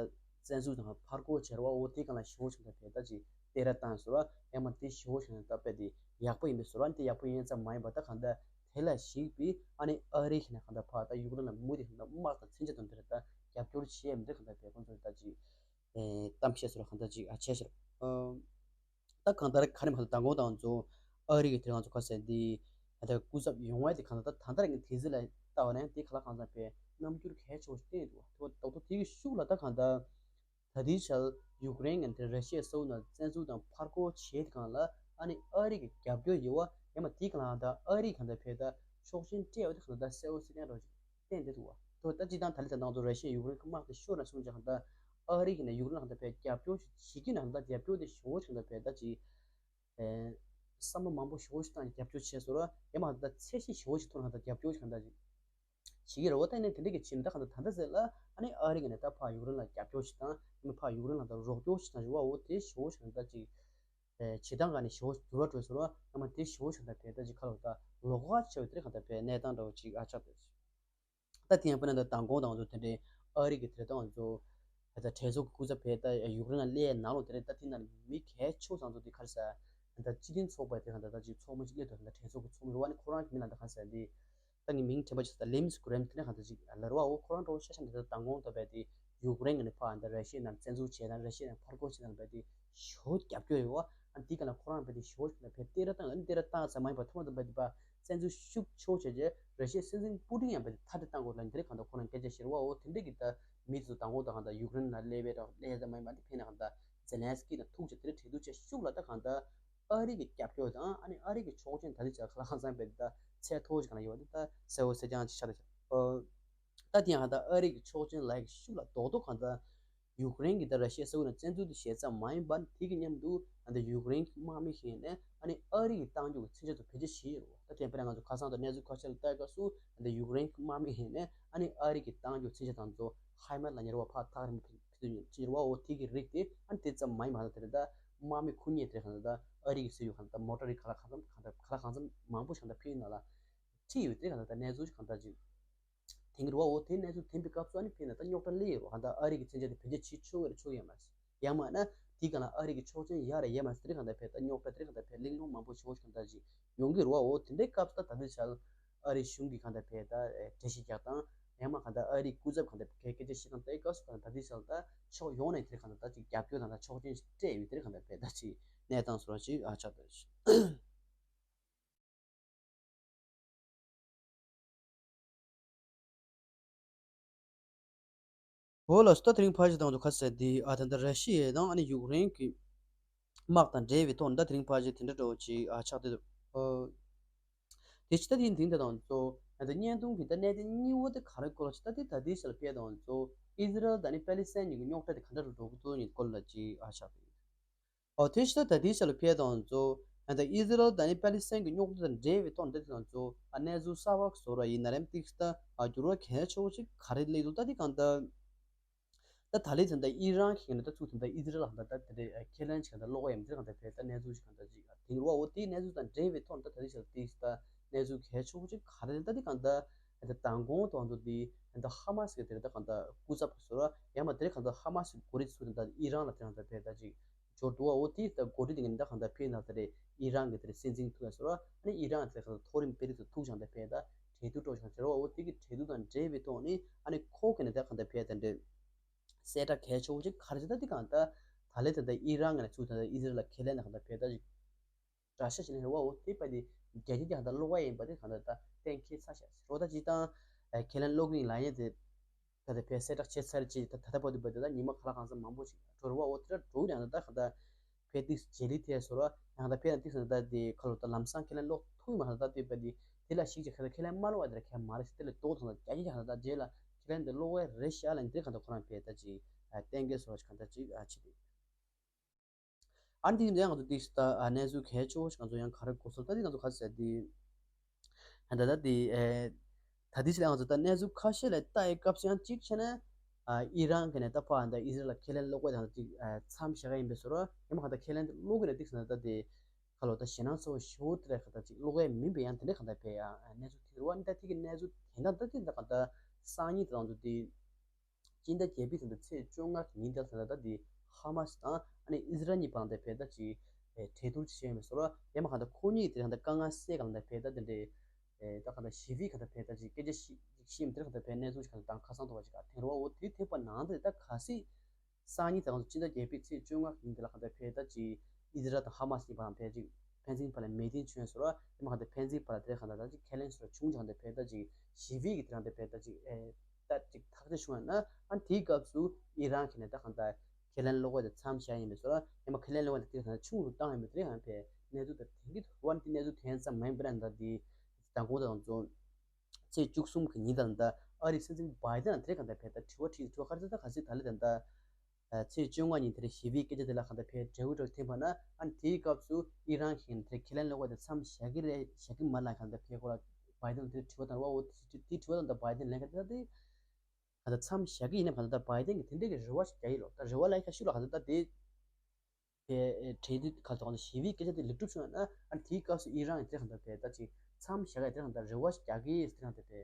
བཙན་འཛུལ་དང་ཕར་རྒོལ་བྱས་ར་བ། འོ་དེ་གང་ལ་ཞེ་བོ་ཞིག་ད་བས་ད་ཅིག་སྟེར་ར་བཏང་ཟེར་བ། ཡང་མ་དེ་ཞེ་བོ་ཞིག་ད་བས་དེ་ཡག་པོ་ཡིན་པའི་ཟེར་བ། དེ་ཡག་པོ་ཡིན་ཙམ་མ་ཡིན་པ་ད་གང་ལྟར་དེ་ལ་གཞིགས་པའི་ཨ་ནི་ཨ་རི་གི་ནས་གང་ལྟར་ཕར་ད་ཡུཀ་རེན་ལ་མུ་མཐུད་གང་ལྟར་དམག་དང་མཚོན་ཆ་དང་དེ་ར་ད་རྒྱབ་སྐྱོར་བྱེད་ཡ་མི་འདུག་གང་ལྟར་བས་ཁོང་ཚོ་ད་ཅིག་གཏམ་བཤད་ཟེར་བ་གང་ལྟར་ཅིག་ཨ་བྱས་ཤག་ད་གང་ལྟར་ག་རེ་མ་ད་མདང་དགོང་དང་ཚོ་ཨ་རི་གི་དེ་ང་ཚོ་ག་ཟེར་འདི་ད་སྐུ་ཚབ་ཡོང་བ་དེ་གང་ལྟར་ད་ད་ལྟ་རང་གི་དེ་ཚོ་ལ་ལྟ་བ་ན་དེ་ག་ལ་གང་ཙམ་པའི་རྣམ་འགྱུར་གལ་ཆེ་བ་ཞིག་བསྟན་འདུག་དེ་ད་དོ་དེ་གི་ཤུགས་ལ་ད་གང་ལྟར་ད་ལྟའི་ཆར་ཡུཀ་རེན་གྱི་དེ་ར་ཤི་ཡའི་ས་ཁུལ་ནང་བཙན་འཛུལ་དང་ཕར་རྒོལ་བྱེད་དེ་གང་ལ་ཨ་ནི་ཨ་རི་གི་རྒྱབ་སྐྱོར་ཡོད་བ། ཡང་མ་དེ་གང་ལ་ད་ཨ་རི་གང་ལྟར་བས་ད་ཆོག་མཆན་སྤྲད་བ་དེ་གང་ལྟར་གསལ་བོ་གསལ་རྐྱང་རོ་བསྟན་བསྡད་འདུག་བ། དོ་ད་སྤྱིར་བཏང་ད་ལྟའི་ད་ང་ཚོ་ར་ཤི་ཡ་ཡུཀ་རེན་གྱི་དམག་དེ་ཤོར་ན་སོང་ཙང་ད་ཨ་རི་གིས་ནས་ཡུཀ་རེན་ལ་ད་ཕར་རྒྱབ་སྐྱོར་ཞིག་བྱེད་ཀྱི་ན་ད་རྒྱབ་སྐྱོར་དེ་ཞེ་བོ་ཞིག་ད་ཕར་ད་ཅིག་ཨེ་བསམ་བློ་མང་པོ་ཞེ་བོ་ཞིག་བཏང་ནས་རྒྱབ་སྐྱོར་བྱས་སོང་ར། ཡང་མ་ད་ཚད་གཞི་ཞེ་བོ་ཞིག་ཐོག་ནས་ད་རྒྱབ་སྐྱོར་ཞིག་ད་ཅིག་བྱེད་ཀྱི་རེད་བ། ད་ནས་དེ་འདྲ་གི་བྱས་ནས་ད་གང་ད་ད་ལྟ་ཟེར་ལ་ཨ་ནི་ཨ་རི་གིས་ནས་ད་ཕར་ཡུཀ་རེན་ལ་རྒྱབ་སྐྱོར་ཞིག་དང་ཡང་མ་ཕར་ཡུཀ་རེན་ལ་ད་རོགས་སྐྱོར་ཞིག་དང་རེད་བ། འོ་དེ་ཞེ་བོ་ཞིག་ད་ཅིག་ཨེ་བྱེད་སྟངས་ག་ནས་ཞེ་བོ་འགྱུར་བ་འགྲོ་སོང་ར། ཡང་མ་དེ་ཞེ་བོ་ཞིག་ད་ཕར་ད་ཅིག་ཁ་ལོ་ད་ལོགས་ཀ་ཆེ་བ་དེ་རེད་གང་ད་ཕར་གནས་སྟངས་འདྲ་བོ་ཅིག་ཨ་ཆགས་འདུག་ད་དེ་ཡང་དཔེར་ན་ད་མདང་དགོང་དང་ང་ཚོ་དེ་འདྲའི་ཨ་རི་གི་དེ་དང་ང་ཚོ་ད་གྲོས་ཚོགས་ཀྱི་སྐུ་ཚབ་བས་ད་ཡུཀ་རེན་ལ་སླེབས་ནང་ལོགས་དེ་རེད། ད་དེ་ན་མི་གལ་ཆེ་བ་ཚང་ཚོ་དེ་ག་རེ་ཟེར་ད་སྤྱི་མཐུན་ཚོགས་པ་དེ་གང་ད་ད་ཅིག་ཚོགས་མི་ཅིག་སླེབས་འདུག་ད་གྲོས་ཚོགས་ཀྱི་ཚོགས་མི་རེད་བ། ནི་ཁོ་རང་གི་མིང་ལ་ད་ག་རེ་ཟེར་འདི་ད་ངས་མིང་དྲན་པ་ཅིག་ད་ལིན་སི་གྷི་རེམ་དེ་ནས་གང་ད་ཅིག་ལ་རེད་བ། འོ་ཁོ་རང་འདྲ་བོ་ཤ་ཤ་འདི་ད་མདང་དགོང་ད་བས་དེ་ཡུཀ་རེན་གི་ནས་ཕར་ད་ར་ཤི་ཡ་ནང་བཙན་འཛུལ་བྱས་དང་ར་ཤི་ཡ་ནང་ཕར་རྒོལ་བྱས་དང་བས་དེ་ཞེ་བོ་རྒྱབ་སྐྱོར་ཡོད་བ། ཨ་འདི་ག་ལ་ཁོ་རང་བས་དེ་ཞེ་བོ་ཞིག་ལ་བས་སྟེར་ར་བཏང་ཨ་ནི་སྟེར་ར་བཏང་ཙམ་མ་ཡིན་པར་ཐོག་མ་དང་བས་དེ་ཕར་བཙན་འཛུལ་ཤུགས་ཆེ་བོ་བྱས་རྗེས་ར་ཤི་ཡའི་སྲིད་འཛིན་པུ་ཏིན་ཡང་བས་དེ་ཐ་དད་བཏང་དགོས་ལ་འདི་རེད་གང་ད་ཁོ་རང་སྐད་ཆ་བཤད་རེད་བ། འོ་དེ་འདྲས་ཀྱི་ད་མི་ཚོ་མདང་དགོང་ད་གང་ད་ཡུཀ་རེན་ནང་སླེབས་པའི་ར་སླེབས་ཙམ་མ་ཡིན་པ་འདི་ཕེབས་ན་གང་ད་ཛེ་ལན་སི་ཀི་དང་ཐུག་བྱས་དེ་འདྲས་གྲོས་བསྡུར་བྱས་ཤུགས་ལ་ད་གང་ད་ཨ་རི་གི་རྒྱབ་སྐྱོར་དང་ཨ་ནི་ཨ་རི་གི་ཆོག་མཆན་ད་ལྟའི་ཆར་ག་ལ་གང་ཙམ་བས་དེ་ད་ཚད་མཐོ་བོ་ཞིག་གང་ལ་ཡོད་པ་འདི་ད་གསལ་བོ་གསལ་རྐྱང་ཅིག་ཆགས་འདུག་ད་དེ་ཡང་ད་ཨ་རི་གི་ཆོག་མཆན་ལ་ཡི་ཤུགས་ལ་རྡོག་རྡོག་གང་ད་ཡུཀ་རེན་གྱི་ད་ར་ཤི་ཡ་ས་ཁུལ་ནང་བཙན་འཛུལ་དུ་བྱས་ཙམ་མ་ཡིན་པར་དེ་གི་མཉམ་དུ་ད་ཡུཀ་རེན་གྱི་དམག་མི་ཞིག་ནས་ཨ་ནི་ཨ་རི་གི་བཏང་རྒྱུ་གི་མཚོན་ཆ་དུ་བེད་སྤྱོད་བྱས་ཡོད་རེད་བ། ད་དེ་དཔེར་ན་ང་ཚོ་ཁ་སང་དུ་གནས་ཚུལ་ཁ་ཤས་ལ་ལྟ་སྐབས་སུ་ད་ཡུཀ་རེན་གྱི་དམག་མི་ཞིག་ནས་ཨ་ནི་ཨ་རི་གི་བཏང་རྒྱུ་མཚོན་ཆ་དང་ཚོ་ཧའི་མར་ལབ་མཁན་རེད་བ། ཕར་ཐག་རིང་པོ་ཕེབས་ཕེབས་དུས་མཚོན་ཆ་རེད་བ། འོ་དེ་གི་རིགས་དེ་ཨ་ནི་དེ་ཙམ་མ་ཡིན་པ་ད་དེ་རེད། ད་དམག་མི་ཁུ་ཉེ་དེ་གང་ད་ཨ་རི་གི་སྲིད་ཡུལ་གང་ད་མོ་ཊ་རིགས་ག་ལ་གང་འཚམ་གང་ད་ག་ལ་གང་འཚམ་མང་པོ་ཞིག་གང་ད་ཕེབས་ཡོད་ནང་ལ་ཁྲིད་ཡོད་དེ་གང་ད་ད་གནས་ཚུལ་གང་ད་ཅིག་དེང་གི་རུ་བ་འོ་དེ་གནས་ཚུལ་ཐོན་པའི་སྐབས་སུ་ཨ་ནི་ཕེབས་ན་ད་རྙོག་དྲ་སླེབས་ཡོད་རེད་བ། གང་ལྟར་ཨ་རི་གི་མཚོན་ཆ་དེ་བེད་སྤྱོད་བྱེད་ཆོག་གི་རེད་ཆོག་གི་ཡོད་མ་རེད། ཡང་མིན་ན་དེའི་སྒང་ལ་ཨ་རི་གི་ཆོག་མཆན་ཡག་རེད་ཡོད་མ་རེད། དེ་རིང་གང་ལྟར་ཕེབས་ད་རྙོག་དྲ་དེ་རིང་གང་ལྟར་ཕེབས་གླེང་སློང་མང་པོ་ཞེ་པོ་ཞིག་གང་ལྟར་ཅིག་ཡོང་གི་རེད་བ། འོ་དེ་འདྲའི་སྐབས་སུ་ད་ད་ལྟའི་ཆར་ཨ་རིའི་གཞུང་གིས་གང་ལྟར་ཕེབས་ད་གྲོས་གཞི་རྒྱག་སྟངས་ཡང་མིན་གང་ལྟར་ཨ་རིའི་སྐུ་ཚབ་གང་ལྟར་ཕེབས་སྐད་ཆ་བཤད་སྟངས་དེའི་སྐབས་སུ་གང་ལྟར་ད་ལྟའི་ཆར་ད་ཕྱོགས་ཡོངས་ནས་དེ་གང་ལྟར་ད་ཅིག་རྒྱབ་སྐྱོར་དང་ད་ཆོག་མཆན་ཞིག་སྤྲད་ཡོད། དེ་རིང་གང་ལྟར་ཕེབས་ད་ཅིག་གནས་སྟངས་སོགས་ཅིག་ཨ་ཆགས་ད་ཅིག་འོ་ལགས་སོ། ད་དེ་རིང་ཕལ་ཆེར་དང་དུ་ཁ་གསལ་འདི་ཨ་ད་ལྟ་ར་ཤི་ཡ་དང་ཨ་ནི་ཡུཀ་རེན་གྱི་དམག་དང་འབྲེལ་བའི་ཐོག་ནས་ད་དེ་རིང་ཕལ་ཆེར་དེ་འདྲ་འདྲ་བོ་ཅིག་ཨ་ཆགས་བསྡད་འདུག་ཨོ། དེ་ཕྱི་ད་དེ་དེང་དེ་དང་ཚོ་ཨ་ད་བརྙན་ཐུང་གི་ད་གནད་དོན་གཉིས་པོ་དེ་ག་རེ་སྐོར་ལ་ཅིག་ད་དེ་ད་དེ་ཤར་ཕེ་དང་ཚོ་ཨི་ཟི་རལ་དང་ནི་པེ་ལི་སི་ཐན་གཉིས་ཀྱི་རྙོག་དྲ་དེ་ག་འདྲ་རུ་འགྲོ་གི་འདུག་ཡིན་སྐོར་ལ་ཅིག་ཨ་ཆགས་བསྡད་འདུག་ཨོ་དེ་ཕྱི་ད་ད་དེ་ཤར་ཕེ་དང་ཚོ་ཨ་ད་ཨི་ཟི་རལ་དང་ནི་པེ་ལི་སི་ཐན་གྱི་རྙོག་དྲ་དང་འབྲེལ་བའི་ཐོག་འདི་དེ་དང་ཚོ་ཨ་གནས་ཚུལ་གསར་པ་བཟོ་ར་ཡིན་ན་རེམ་ཏིག་ད་ཨ་འགྱུར་བ་གལ་ཆེ་བོ་ཅིག་ག་རེ་སླེབས་འདུག་ད་དེ་གང་ལྟར། ད་ད་ལན་ད་ལྟ་ཨི་རན་གྱི་ནས་ད་ཚུགས་ད་ལྟ་ཨི་ཟི་རལ་ལ་ད་ལྟ་དེ་འདྲའི་ཁས་ལེན་བྱས་ད་ལྟ་བློ་ཁ་ཡང་མི་འདྲ་གང་ལྟར་བས་ད་གནས་ཚུལ་ཞིག་གང་ལྟར་ཅིག་དེང་རུ་བ་འོ་དེའི་གནས་ཚུལ་དང་འབྲེལ་བའི་ཐོག་ད་ད་ལྟ་ཞིག་དེ་ད་གནས་ཚུལ་གལ་ཆེ་བོ་ཅིག་ག་རེ་ད་དེ་གང་ལྟར་ད་མདང་དགོང་དང་དུ་དེ་ད་ཧ་མ་སི་གི་དེ་ད་གང་ལྟར་སྐུ་ཚབ་ཟེར་བ་ཡང་མ་དེ་གང་ལྟར་ཧ་མ་སི་གི་འགོ་ཁྲིད་ཚུགས་ད་ལྟ་ཨི་རན་ལ་དེ་གང་ལྟར་བས་ད་ཅིག་འབྱོར་འདུག་བ། འོ་དེ་ད་འགོ་ཁྲིད་དེ་གི་ནི་ད་གང་ལྟར་ཕེབས་ན་དེ་རེད། ཨི་རན་གི་དེ་རེད་སྲིད་འཛིན་ཐུག་ཡ་ཟེར་བ་ཨ་ནི་ཨི་རན་དེ་གང་ལྟར་མཐོ་རིམ་དཔོན་རིགས་ཚོ་ཐུག་ཅང་དེ་ཕེབས་ད་གྲོས་བསྡུར་སྤྲོ་ཞིང་ཟེར་བ། འོ་དེ་གི་གྲོས་བསྡུར་དང་འབྲེལ་བའི་ཐོག་ནས་ཨ་ནི་ཁོ་གི་ནས་ད་གང་ལྟར་ཕེབས་ད་འདྲེ་གསལ་བསྒྲགས་གལ་ཆེ་བོ་ཅིག་ག་རེ་ཟེར་ད་དེ་གང་ལྟར་ད་ལས་ད་ལྟ་ཨི་རན་གི་ནས་ཚུགས་ད་ལྟ་ཨི་ཟི་རལ་ལ་ཁས་ལེན་ན་གང་ལྟར་ཕེབས་ད་ཅིག་དགྲ་ཤ་ཞིག་ནས་རེད་བ། འོ་དེ་པ་དེ་རྒྱལ་སྤྱི་དེ་གང་ལྟར་བློ་ཁ་ཡིན་པ་དེ་གང་ལྟར་ད་གཏན་འཁེལ་ཚར་ཤག་རོ། ད་ཅི་དང་ཁས་ལེན་བློ་ཁ་ཡིན་ལ་ཡིན་དེ་ ད་ལྟ་ཕའི་གསལ་བསྒྲགས་བྱས་ཚར་རྗེས་ད་ད་ལྟ་བར་དུ་བས་ད་ཉི་མ་ག་ལ་གང་འཚམ་མང་པོ་ཞིག་འགྲོ་རུ་བ། འོ་དེ་འདྲ་འགྲོ་གི་རེད། ད་ད་ག་ད་ཕའི་ཏིག་རྗེས་ལུས་ཐེབས་སོང་ར། ཡང་ད་ཕའི་ན་ཏིག་ཟེར་ན་ད་དེ་ཁ་ལོ་ད་ལམ་སང་ཁས་ལེན་ཀློག་ཐུབ་མ་ད་ད་དེ་བས་དེ་དེ་ལ་ཞིག་ཅིག་ཁ་ད་ཁས་ལེན་མ་ཀློག་བ་དེ་ལ་ཁས་མ་རེད་ཟེར། དེ་ལ་ཏོག་ཐོང་ད་རྒྱ་ཡིག་ཡང་ད་ད་རྗེས་ལ་ཁས་ལེན་དེ་ཀློག་བས་རེད་ཤག་ལ་འདིར་ག་ད་ཁོ་རང་ཕའི་ད་ཅིག་གཏན་འཁེལ་སོང་ར་ག་ད་ཅིག་ཨ་ཆི་དེ། ཨ་ནི་དེ་ཡང་ང་ཚོ་དེ་ད་གནས་ཚུལ་གལ་ཆེ་བོ་ཞིག་ང་ཚོ་ཡང་ག་རེ་གོ་སོང་ད་དེ་ང་ཚོ་ག་ཚོད་དེ། ད་ད་དེ་ཨེ་ད་དེ་ཚོ་ལ་ང་ཚོ་ད་གནས་ཚུལ་ཁ་ཤས་ལ་ལྟ་ཡི་སྐབས་སུ་ཡང་གཅིག་བྱས་ན་ཨ་ཨི་རན་གྱི་ནས་ད་ཕ་ད་ཨི་ཟི་རལ་ལ་ཁས་ལེན་ཀློག་པའི་ད་ཅིག་མཚམས་བཞག་ཡིན་པའི་བཟོ་འདྲ། ཡང་མ་ག་ད་ཁས་ལེན་ཀློག་གི་ནས་ཏིག་ཟེར་ན་ད་དེ་ཁ་ལོ་ད་ཞེད་སྣང་ཚ་བོ་ཞེ་པོ་དེ་རེད། ག་ད་ཅིག་ཀློག་ཡས་མིན་པའི་ཡང་དེ་འདྲ་ག་ད་ཕའི་ཡང་གནས་ཚུལ་དེ་རེད་བ། ད་དེ་གི་གནས་ཚུལ་དེ་འདྲ་ད་དེ་ད་ག་ད་སང་ཉིན་དེ་ང་ཚོ་དེ། སྤྱི་ཟླ་བརྒྱད་པའི་ཚེས་ཚེས་བཅོ་ལྔ་ཉིན་དེ་ལ་ད་ལྟ་དེ་ཧ་མ་སི་དང་ཨ་ནི་ཨི་ཟི་རལ་གཉིས་བར་ལ་ཕེ་ད་ཅིག་གྲོས་བསྡུར་བྱས་ཡོད་མེད་སོགས་ལ་ཡ་མ་ག་ད་ཁོ་གཉིས་དེ་ག་ད་དཀའ་ངལ་སེལ་ག་ལ་ཕེ་ད་དེ་འདྲའི་ད་ག་ད་ཞི་བའི་ག་ད་ཕེ་ད་ཅིག་སྐད་ཆ་བཤད་ཡོད་མེད་དེ་ག་ད་ཕེ་གནས་ཚུལ་ཞིག་ག་ད་དང་ཁ་སང་ཐོག་བ་ཅིག་ག་ཐེངས་རེ་བ་འོ་དེ་ཐེངས་པ་ནང་དེ་ད་ག་སྲིད། སང་ཉིན་དེ་ང་ཚོ་སྤྱི་ཟླ་བརྒྱད་པའི་ཚེས་བཅོ་ལྔ་ཉིན་དེ་ལ་ག་ད་ཕེ་ད་ཅིག་ཨི་ཟི་རལ་དང་ཧ་མ་སི་གཉིས་བར་ལ་ཕེ་ཅིག་ཕན་ཚུན་བར་ལ་མེ་མདའ་འཕྱུར་ཡོད་སོགས་ལ་ཡ་མ་ག་ད་ཕན་ཚུན་བར་ལ་དེ་ག་ད་ད་ཅིག་ཁས་ལེན་སོགས་ལ་བྱུང་ཅིག་ག་ད་ཕེ་ད་ཅིག་ཞི་བའི་གི་དེ་རང་དེ་ཕེ་ད་ཅིག་ཨེ། ད་ཅིག་ཐག་གཅོད་བྱུང་ཡོད་ན་ཨ་ནི་དེའི་སྐབས་སུ་ཨི་རན་གྱི་ནས་ད་གང་ལྟར་ཁས་ལེན་ཀློག་པ་དེ་མཚམས་བཞག་ཡིན་པའི་བཟོ་ལ་ཡང་མ་ཁས་ལེན་ཀློག་པ་དེ་དེ་གང་ལྟར་ཆུང་རུ་བཏང་ཡོད་མེད་དེ་གང་ལྟར་གནས་ཚུལ་དེ་དེང་གི་ཐོག་ནས་དེ་གནས་ཚུལ་དེ་ཙམ་མ་ཡིན་པ་ན་ད་དེ་མདང་དགོང་དང་ཚོ་ཚེས་བཅུ་གསུམ་གྱི་ཉིན་དང་ད་ཨ་རིའི་སྲིད་འཛིན་བྷའི་ཌེན་དེ་གང་ལྟར་ཕེ་ད་དྲི་བ་དྲིས་དྲི་བ་ག་རེ་ད་ག་ཚོད་ད་ལེ་ད་ད། ཚེས་བཅོ་ལྔ་ཉིན་དེར་ཞི་བའི་སྐད་ཆ་དེ་ལ་གང་ལྟར་ཕེ་འབྲས་བུ་འགྲོ་ཐེངས་པ་ན་ཨ་ནི་དེའི་སྐབས་སུ་ཨི་རན་གྱིས་དེ་ཁས་ལེན་ཀློག་པ་དེ་མཚམས་བཞག་གི་རེད་བཞག་གི་མ་རེད་ལ་གང་ལྟར་ཕེ་ཁོ་ལ་བྷའི་ཌེན་དེ་དྲི་བ་དང་བ་འོ་དེ་དྲི་བ་དང་ད་བྷའི་ཌེན་ལན་ག་དེ་ད་དེ། ག་ད་མཚམས་བཞག་གི་ཡིན་ན་ག་ད་ད་བྷའི་ཌེན་གྱི་དེ་འདྲའི་གི་རེ་བ་ཞིག་རྒྱག་གི་ལོ། ད་རེ་བ་ལ་ཁ་ཤུ་ལ་ག་ད་ད་དེ་དེ་གྲོས་མཐུན་ཁ་ཐོག་ནས་ཞི་བའི་སྐད་ཆ་དེ་ལེགས་གྲུབ་བྱུང་ན་ཨ་ནི་དེའི་སྐབས་སུ་ཨི་རན་གྱིས་དེ་ག་ད་དེ་ད་ཅིག་མཚམས་བཞག་གི་དེ་ག་ད་རེ་བ་ཞིག་རྒྱག་གི་ཡིན་དེ་ག་ད་དེ་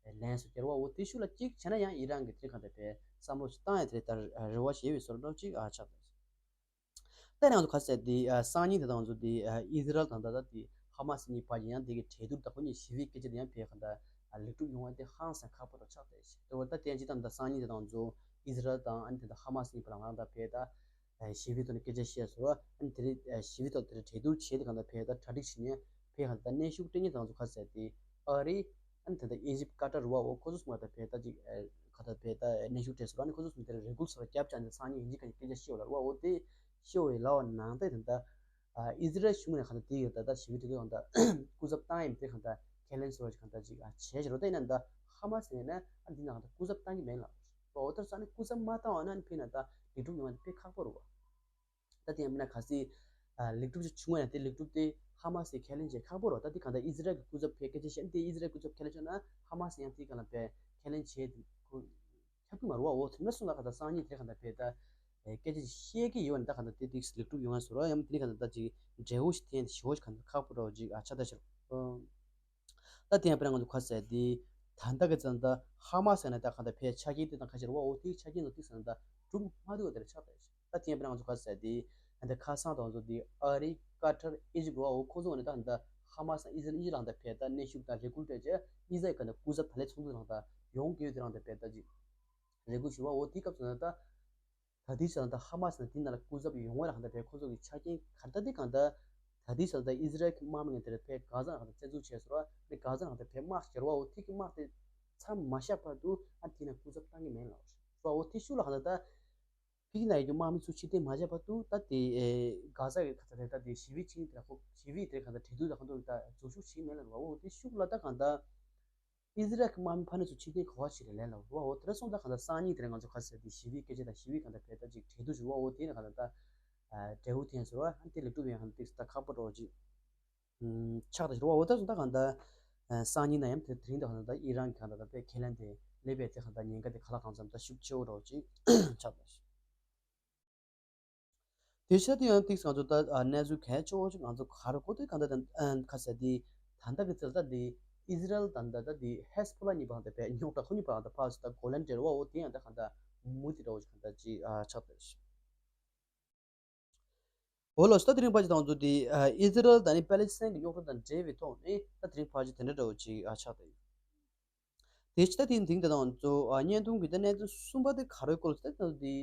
ལན་སུ་རྒྱལ་བ་འོ་དེ་ཤུ་ལ་གཅིག་བྱས་ན་ཡང་ཨི་རན་གྱིས་དེ་ག་ད་དེ་བསམ་བློ་ཞིག་བཏང་ཡ་དེ་ད་རེ་བ་ཞིག་ཡོད་པའི་བཟོ་འདྲ་ཅིག་ཨ་ཆགས་ད། ད་ནང་དུ་ཁ་གསལ་དེ་སང་ཉིན་དེ་དང་ཚོ་དེ་ཨི་ཟི་རལ་དང་ད་ད་དེ་ཧ་མ་སི་གཉིས་བར་གྱི་ཡང་དེ་གི་གྲོས་བསྡུར་དང་ཁོ་གཉིས་ཞི་བའི་སྐད་ཆ་དེ་ཡང་ཕེ་ག་ད་ལེགས་གྲུབ་ཡོང་བ་དེ་ཧང་སང་ཁག་པོ་རུ་ཆགས་ཏེ་ཞེས་དེ་བར་ད་དེ་ཡང་ཅི་ད་ད་སང་ཉིན་དེ་དང་ཚོ་ཨི་ཟི་རལ་དང་ཨ་ནི་དེ་ད་ཧ་མ་སི་གཉིས་བར་ལ་ང་ད་ཕེ་ད། ཞི་བའི་ཐོག་ནས་སྐད་ཆ་བཤད་སོང་བ། ཨ་ནི་དེ་རིང་ཞི་བའི་ཐོག་དེ་རིང་གྲོས་བསྡུར་བྱས་ཏེ་གང་ལྟར་ཕེ་ད་གྲ་སྒྲིག་བྱེད་ཉན་ཕེ་གང་ལྟར་གནོན་ཤུགས་སྤྲད་ཉན་དང་ཚོ་ཁ་གསལ་ཏེ་ཨ་རི་ཨ་ནི་དེ་ལྟར་ཨི་ཇིབ་ཀ་ཏར་རུ་བ་འོ་ཁོ་ཚོ་སོང་བ་ད་ཕེ་ད་ཅིག་ག་ད་ཕེ་ད་གནོན་ཤུགས་སྤྲད་སོང་། ཨ་ནི་ཁོ་ཚོ་སོང་དེར་རེ་སྐུལ་སོགས་རྒྱབ་ཆ་ནས་སང་ཉིན་ཡིན་གཅིག་ག་ནས་སྐད་ཆ་བཤད་འོ་ལ་རུ་བ་འོ་དེ་བཤད་འོ་ཡི་ལ་བ་ནང་ད་དེ་ད་ཨི་ཟི་རལ་གཞུང་ནས་གང་ལྟར་དེ་ཡོད་ད་ད་ཞི་བའི་གྲོས་བསྡུར་གང་ལྟར་སྐུ་ཚབ་བཏང་ཡིན་དེ་གང་ལྟར་ཁས་ལེན་སོགས་གང་ལྟར་ཅིག་བྱས་ཤི་རོ་ད་ཡིན་ན་ད་ཧ་མ་སི་ཡིན་ན་ཨ་འདི་ན་གང་ལྟར་སྐུ་ཚབ་བཏང་གི་མེད་ལ། འོ་ད་ས་ནི་སྐུ་ཚབ་མ་བཏང་བ་ན་ནི་ཕེ་ན་ད་ལེགས་གྲུབ་ཡོང་བ་དཔེ་ཁག་པོ་རུ་བ། ད་དེ་ཡང་མིན་ན་གལ་སྲིད་ཨ་ལེགས་གྲུབ་ཅིག་བྱུང་བ་ཡང་དེ་ལེགས་གྲུབ་དེ་ཧ་མ་སི་ཁས་ལེན་བྱེད་ཁག་པོ་རུ་བ། ད་དེ་གང་ལྟར་ཨི་ཟི་རལ་གྱི་སྐུ་ཚབ་ཕེ་སྐད་ཆ་བཤད་དེ་ཨི་ཟི་རལ་སྐུ་ཚབ་ཁས་ལེན་བྱུང་ན་ཧ་མ་སི་ཡང་དེ་གང་ལ་ཕེ་ཁས་ལེན་བྱེད་དེ་ཁོ་ཁྱབ་ཀྱི་མ་རུ་བ། འོ་དེ་འདྲ་སོང་ལ་གང་ལྟར་སང་ཉིན་དེ་གང་ལྟར་ཕེ་ད་སྐད་ཆ་བཤད་ཀྱི་ཡོད་ན་ད་གང་ལྟར་དེ་དེ་ལེགས་གྲུབ་ཡོང་ང་སོ་ར་ཡང་དེ་གང་ལྟར་ད་ཅིག་འབྲས་བུ་ཞིག་འཐེན་ཞོ་ཞིག་གང་ལྟར་ཁག་པོ་རུ་བ་ཅིག་ཨ་ཆ་ད་ཤར། ད་དེ་ཡང་དཔེར་ན་ང་ཚོ་ཁ་གསལ་དེ་ད་ལྟ་གི་ཙམ་ད་ཧ་མ་སི་ན་ད་གང་ལྟར་ཕེ་ཆ་རྐྱེན་དེ་དང་ཁ་ཤས་རེད་བ། འོ་དེའི་ཆ་རྐྱེན་ལ་ཏིག་ཙམ་ད་གྲུབ་མ་ཐུབ་པ་དེ་ཆགས་ད། ད་དེ་ཡང་དཔེར་ན་ང་ཚོ་ཁ་གསལ་དེ་ད་ལྟ་ཁ་སང་དང་ཚོ་དེ་ཨ་རི་ཀ་ཏར་ཨི་ཇིབ་རེད་བ། འོ་ཁོ་ཚོ་ནས་ད་ད་ཧ་མ་སི་ཨི་ཟི་རལ་གཉིས་ལ་ད་ཕེ་ད་གནོན་ཤུགས་དང་རེ་སྐུལ་སྤྲད་རྗེས་གཉིས་ཀ་ད་སྐུ་ཚབ་ད་ལས་ཚོགས་འདུ་ནང་ད་ཡོང་གི་ཡོད་དེ་རང་ད་ཕེ་ད་ཅིག་རེ་སྐུལ་ཞུ་བ། འོ་དེའི་སྐབས་སུ་ན་ད། ད་ལྟའི་ཆར་ད་ཧ་མ་སི་ནས་དེ་ནང་ལ་སྐུ་ཚབ་ཡོང་བ་ལ་གང་ལྟར་བས་ཁོ་ཚོ་གི་ཆ་རྐྱེན་ག་ལྟར་དེ་གང་ལྟར་ད་ལྟའི་ཆར་ད་ཨི་ཟི་རལ་གྱི་དམག་མི་ངན་དེར་བས་གྷ་ཛ་ལ་གང་ལྟར་བཙན་འཛུལ་བྱས་སོང་བ་ནི་གྷ་ཛ་ལ་གང་ལྟར་བས་དམག་བརྒྱབ་བ། འོ་དེ་གི་དམག་དེ་མཚམས་མ་བཞག་བར་དུ་ཨ་དེ་ནང་སྐུ་ཚབ་བཏང་གི་མེད་ལ་བ། འོ་དེ་ཤུགས་ལ་གང་ལྟར་ད་ཕི་གི་ན་ཡོད་ཀྱི་དམག་མི་ཚོ་ཕྱིར་འཐེན་མ་བྱས་བར་དུ་ད་དེ་གྷ་ཛ་གི་གང་ལྟར་དེ་ད་དེ་ཞི་བའི་ཆིངས་དེ་ལ་ཁོ་ཞི་བའི་དེ་གང་ལྟར་གྲོས་བསྡུར་ལ་གང་ལྟར་ད་རྫོགས་ཤུགས་བྱེད་མེད་ལ་བ། འོ་དེ་ཤུགས་ལ་ད་གང་ལྟར། ཨི་ཟི་རལ་གྱི་དམག་མི་ཕ་ནས་ཚུར་ཕྱིར་འཐེན་ག་བ་ཞིག་རེད་ལན་ལ་འོ་དེ་འདྲ་སོང་ད་གང་ལྟར་སང་ཉིན་དེ་རིང་ང་ཚོ་ཁ་གསལ་དེ་ཞི་བའི་སྐད་ཆ་དང་ཞི་བའི་གང་ལྟར་བས་ད་ཅིག་གྲོས་བསྡུར་ཞུ་བ་འོ་དེ་ནས་གང་ལྟར་ད་འབྲས་བུ་ཐོན་ཟེར་བ་ཨ་དེ་ལས་གྲུབ་ཡོང་ཧན་ཏིག་ད་ཁག་པོ་འགྲོ་ཅིག་ཆགས་ད་ཞུ་བ་འོ་ད་སོང་ད་གང་ལྟར་སང་ཉིན་ན་ཡང་དེ་དེ་རིང་ད་གང་ལྟར་ཨི་རན་གྱི་གང་ལྟར་ད་བས་ཁས་ལེན་དེ་སླེབས་པའི་དེ་གང་ལྟར་ཉེན་ཁ་དེ་ག་ལ་གང་འཚམ་ད་ཤུགས་ཆེ་བོ་འགྲོ་ཅིག་ཆགས་ད་ཞུ། དེ་ཕྱིར་དུ་ཡང་ཏིག་ང་ཚོ་ད་གནས་ཚུལ་གལ་ཆེ་བོ་ཞིག་ང་ཚོ་ག་རེ་གོ་དུས་གང་ལྟར་ཁ་ཟེར་དེ་ད་ལྟ་གི་ཚེ་ད་དེ་ཨི་ཟི་རལ་དང་ད་ལྟ་དེ་ཧེ་སི་བྷོ་ལ་གཉིས་བར་དུ་བས་རྙོག་དྲ་ཁོ་གཉིས་བར་དུ་ཕར་ཚུར་ད་གོ་ལན་འབྲེལ་བ་འོ་དེ་ཡང་ད་གང་ལྟར་མུ་མཐུད་འདྲ་བོ་ཞིག་གང་ལྟར་ཅིག་ཆགས་ཏེ། འོ་ལོ་ད་དེ་རིང་ཕ་ཅི་དང་ཚོ་དེ་ཨི་ཟི་རལ་དང་ནི་པེ་ལེ་སི་ཐན་གྱི་རྙོག་དྲ་དང་འབྲེལ་བའི་ཐོག་ནས་ད་དེ་རིང་ཕ་ཅི་དེ་འདྲ་འདྲ་བོ་ཅིག་ཆགས་ཏེ། དེ་ཕྱི་ད་དེ་དེང་དེ་དང་ཚོ་བརྙན་ཐུང་གི་ད་གནས་ཚུལ་གསུམ་པ་དེ་ག་རེ་སྐོར་ལ་ད་དེ་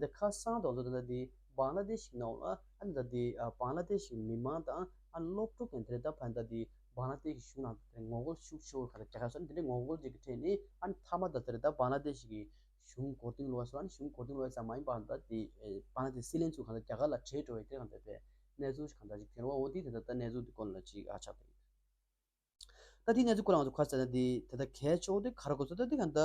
ད་ཁ་སང་དང་ཚོ་ད་དེ་བང་ལ་དེ་ཤི་ནང་ལ་ཨ་ད་དེ་བང་ལ་དེ་ཤི་མི་མང་དང་ཨ་སློབ་ཕྲུག་གི་དེ་ད་ཕན་ད་དེ་ བང་ལ་དེ་ཤི་གཞུང་ནང་དེ་ངོ་རྒོལ་ཤུགས་ཆེ་བོ་ག་ལ་རྒྱག་ས་ནི་དེ་འདྲའི་ངོ་རྒོལ་ཅིག་གི་ཁྲོད་ནས་ཨ་ནི་མཐའ་མ་ད་དེར་ད་བང་ལ་དེ་ཤི་གི་གཞུང་མགོ་རྟིང་སློག་སོང་། ཨ་ནི་གཞུང་མགོ་རྟིང་སློག་ས་མ་ཡིན་པ་ད་དེ་བང་ལ་དེ་སྲིད་བློན་ཚོ་ག་ལ་རྒྱ་གར་ལ་བྲོས་འགྲོ་བའི་དེ་ག་ད་པའི་གནས་ཚུལ་ཞིག་ག་ད་ཅིག་ཐོན་བ། འོ་དེ་དེ་ད་ད་གནས་ཚུལ་དེ་སྐོར་ལ་ཅིག་ཨ་ཆགས་དེ། ད་དེའི་གནས་ཚུལ་སྐོར་ལ་ང་ཚོ་ཁ་གསལ་ན་དེ་དེ་ད་གལ་ཆེ་བོ་དེ་ག་རེ་གོ་ཚོད་ད་དེ་ག་ད་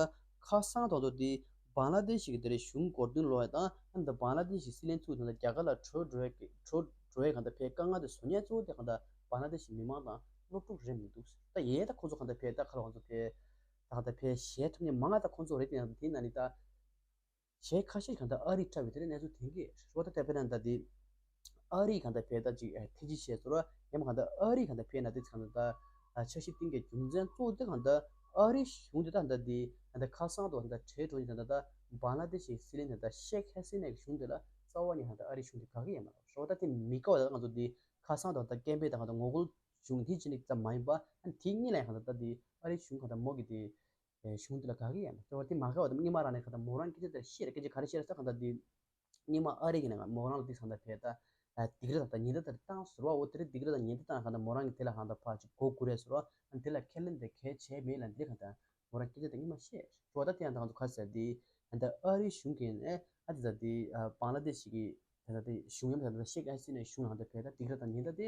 ཁ་སང་ཐོག་ཏུ་དེ་བང་ལ་དེ་ཤི་གི་དེ་རེད་གཞུང་མགོ་རྟིང་སློག་ཡ་དང་ཨ་ནི་ད་བང་ལ་དེ་ཤི་སྲིད་བློན་ཚོ་དེ་ད་རྒྱ་གར་ལ་བྲོས་འགྲོ་ཡ་གི་བྲོས་འགྲོ་ཡ་ག་ད་ཕའི་དཀའ་ངལ་དེ་བཟོ་མཁན་གཙོ་བོ་དེ་ག་ད་བང་ལ་དེ་ཤི་མི་མང་དང་སློབ་ཕྲུག་རེད་མི་འདུག་ད་ཡས་ད་ཁོ་ཚོ་ག་ད་ཕའི་ད་ཁ་ལ་ང་ཚོ་ཕའི་ད་ག་ད་ཕའི་གཞས་འཁྲབ་མཁན་མང་ང་ད་ཁོ་ཚོ་རེད། དེ་ཡང་དེ་ན་ནི་ད། གཞས་ཁ་ཤས་གང་ལྟར་ཨ་རི་འཁྲབ་པའི་དེ་ལ་གནས་ཚུལ་ཐོན་གྱི་རེད་བ། ད་དེ་དཔེར་ན་ད་དེ་ཨ་རི་གང་ལྟར་ཕེ་ད་ཅིག་ཐེ་ཇི་བཤད་ཚོར་བ་ཡང་མ་གང་ལྟར་ཨ་རི་གང་ལྟར་ཕེ་ན་དེ་གང་ལྟར་ད་འཆར་གཞི་བཏིང་གི་རྒྱུ་མཚན་གཙོ་བོ་དེ་གང་ལྟར་ཨ་རི་གཞུང་དེ་ད་ད་དེ་ད་ཁ་སང་དུ་ད་བྲེལ་འགྲོ་ནི་ད་ད་བང་ལ་དེ་ཤི་སྲིད་བློན་ད་ད་ཤེག་ཧེ་སི་ནའི་གཞུང་དེ་ལ་རྩ་བ་ནས་གང་ལྟར་ཨ་རི་གཞུང་དེ་དགའ་གི་ཡོད་མ་རེད་བ། ད་དེ་མི་དགའ་བ་ད་ང་ཚོ་དེ་ཁ་སང་དུ་ད་སྐད་འབོད་ད་གང་ལྟར་ངོ་རྒོལ་བྱུང་དེ་ཅི་ནི་ཙམ་མ་ཡིན་པ་ཨ་ནི་དེ་གཉིས་ལ་ཡང་གང་ལྟར་ད་དེ་ཨ་རི་གཞུང་གང་ལྟར་མོ་གི་དེ། གཞུང་འདི་ལ་དགའ་གི་ཡང་མེད། ད་དེ་མ་དགའ་བ་དང་སྔོན་མ་རང་ནས་གང་ལྟར་མོ་རང་སྐད་ཆ་དེར་བཤད་རེད། སྐད་ཆ་ག་རེ་བཤད་རེད་ཟེར་གང་ལྟར་དེ་སྔོན་མ་ཨ་རི་གི་ནང་མོ་རང་ལ་དེ་གང་ལྟར་བས་ད་སྡིགས་ར་དང་ཉེས་ད་དེར་བཏང་ཟེར་བ། འོ་དེ་རིང་སྡིགས་ར་དང་ཉེས་ད་བཏང་གང་ལྟར་མོ་རང་གི་དེ་ལ་གང་ལྟར་ཕར་ཅིག་མགོ་སྒུར་རེད་ཟེར་བ། ཨ་ནི་དེ་ལ་ཁས་ལེན་དེ་གལ་བྱས་མེད་ལ་འདིར་གང་ལྟར་མོ་རང་སྐད་ཆ་དེ་སྔོན་མ་བཤད་རེད་བ། ད་དེ་ཡང་ད་ང་ཚོ་ག་ཟེར་དེ་གང་ལྟར་ཨ་རི་གཞུང་གིས་ནས་ཨ་དེ་ད་དེ་བང་ལ་དེ་ཤི་གི་ད་ད་དེ་གཞུང་ཡོམ་ད་ད་ཤེག་ཨ་སི་ནས་གཞུང་ལ་གང་ལྟར་བས་ད་སྡིགས་ར་དང་ཉེས་ད་དེ་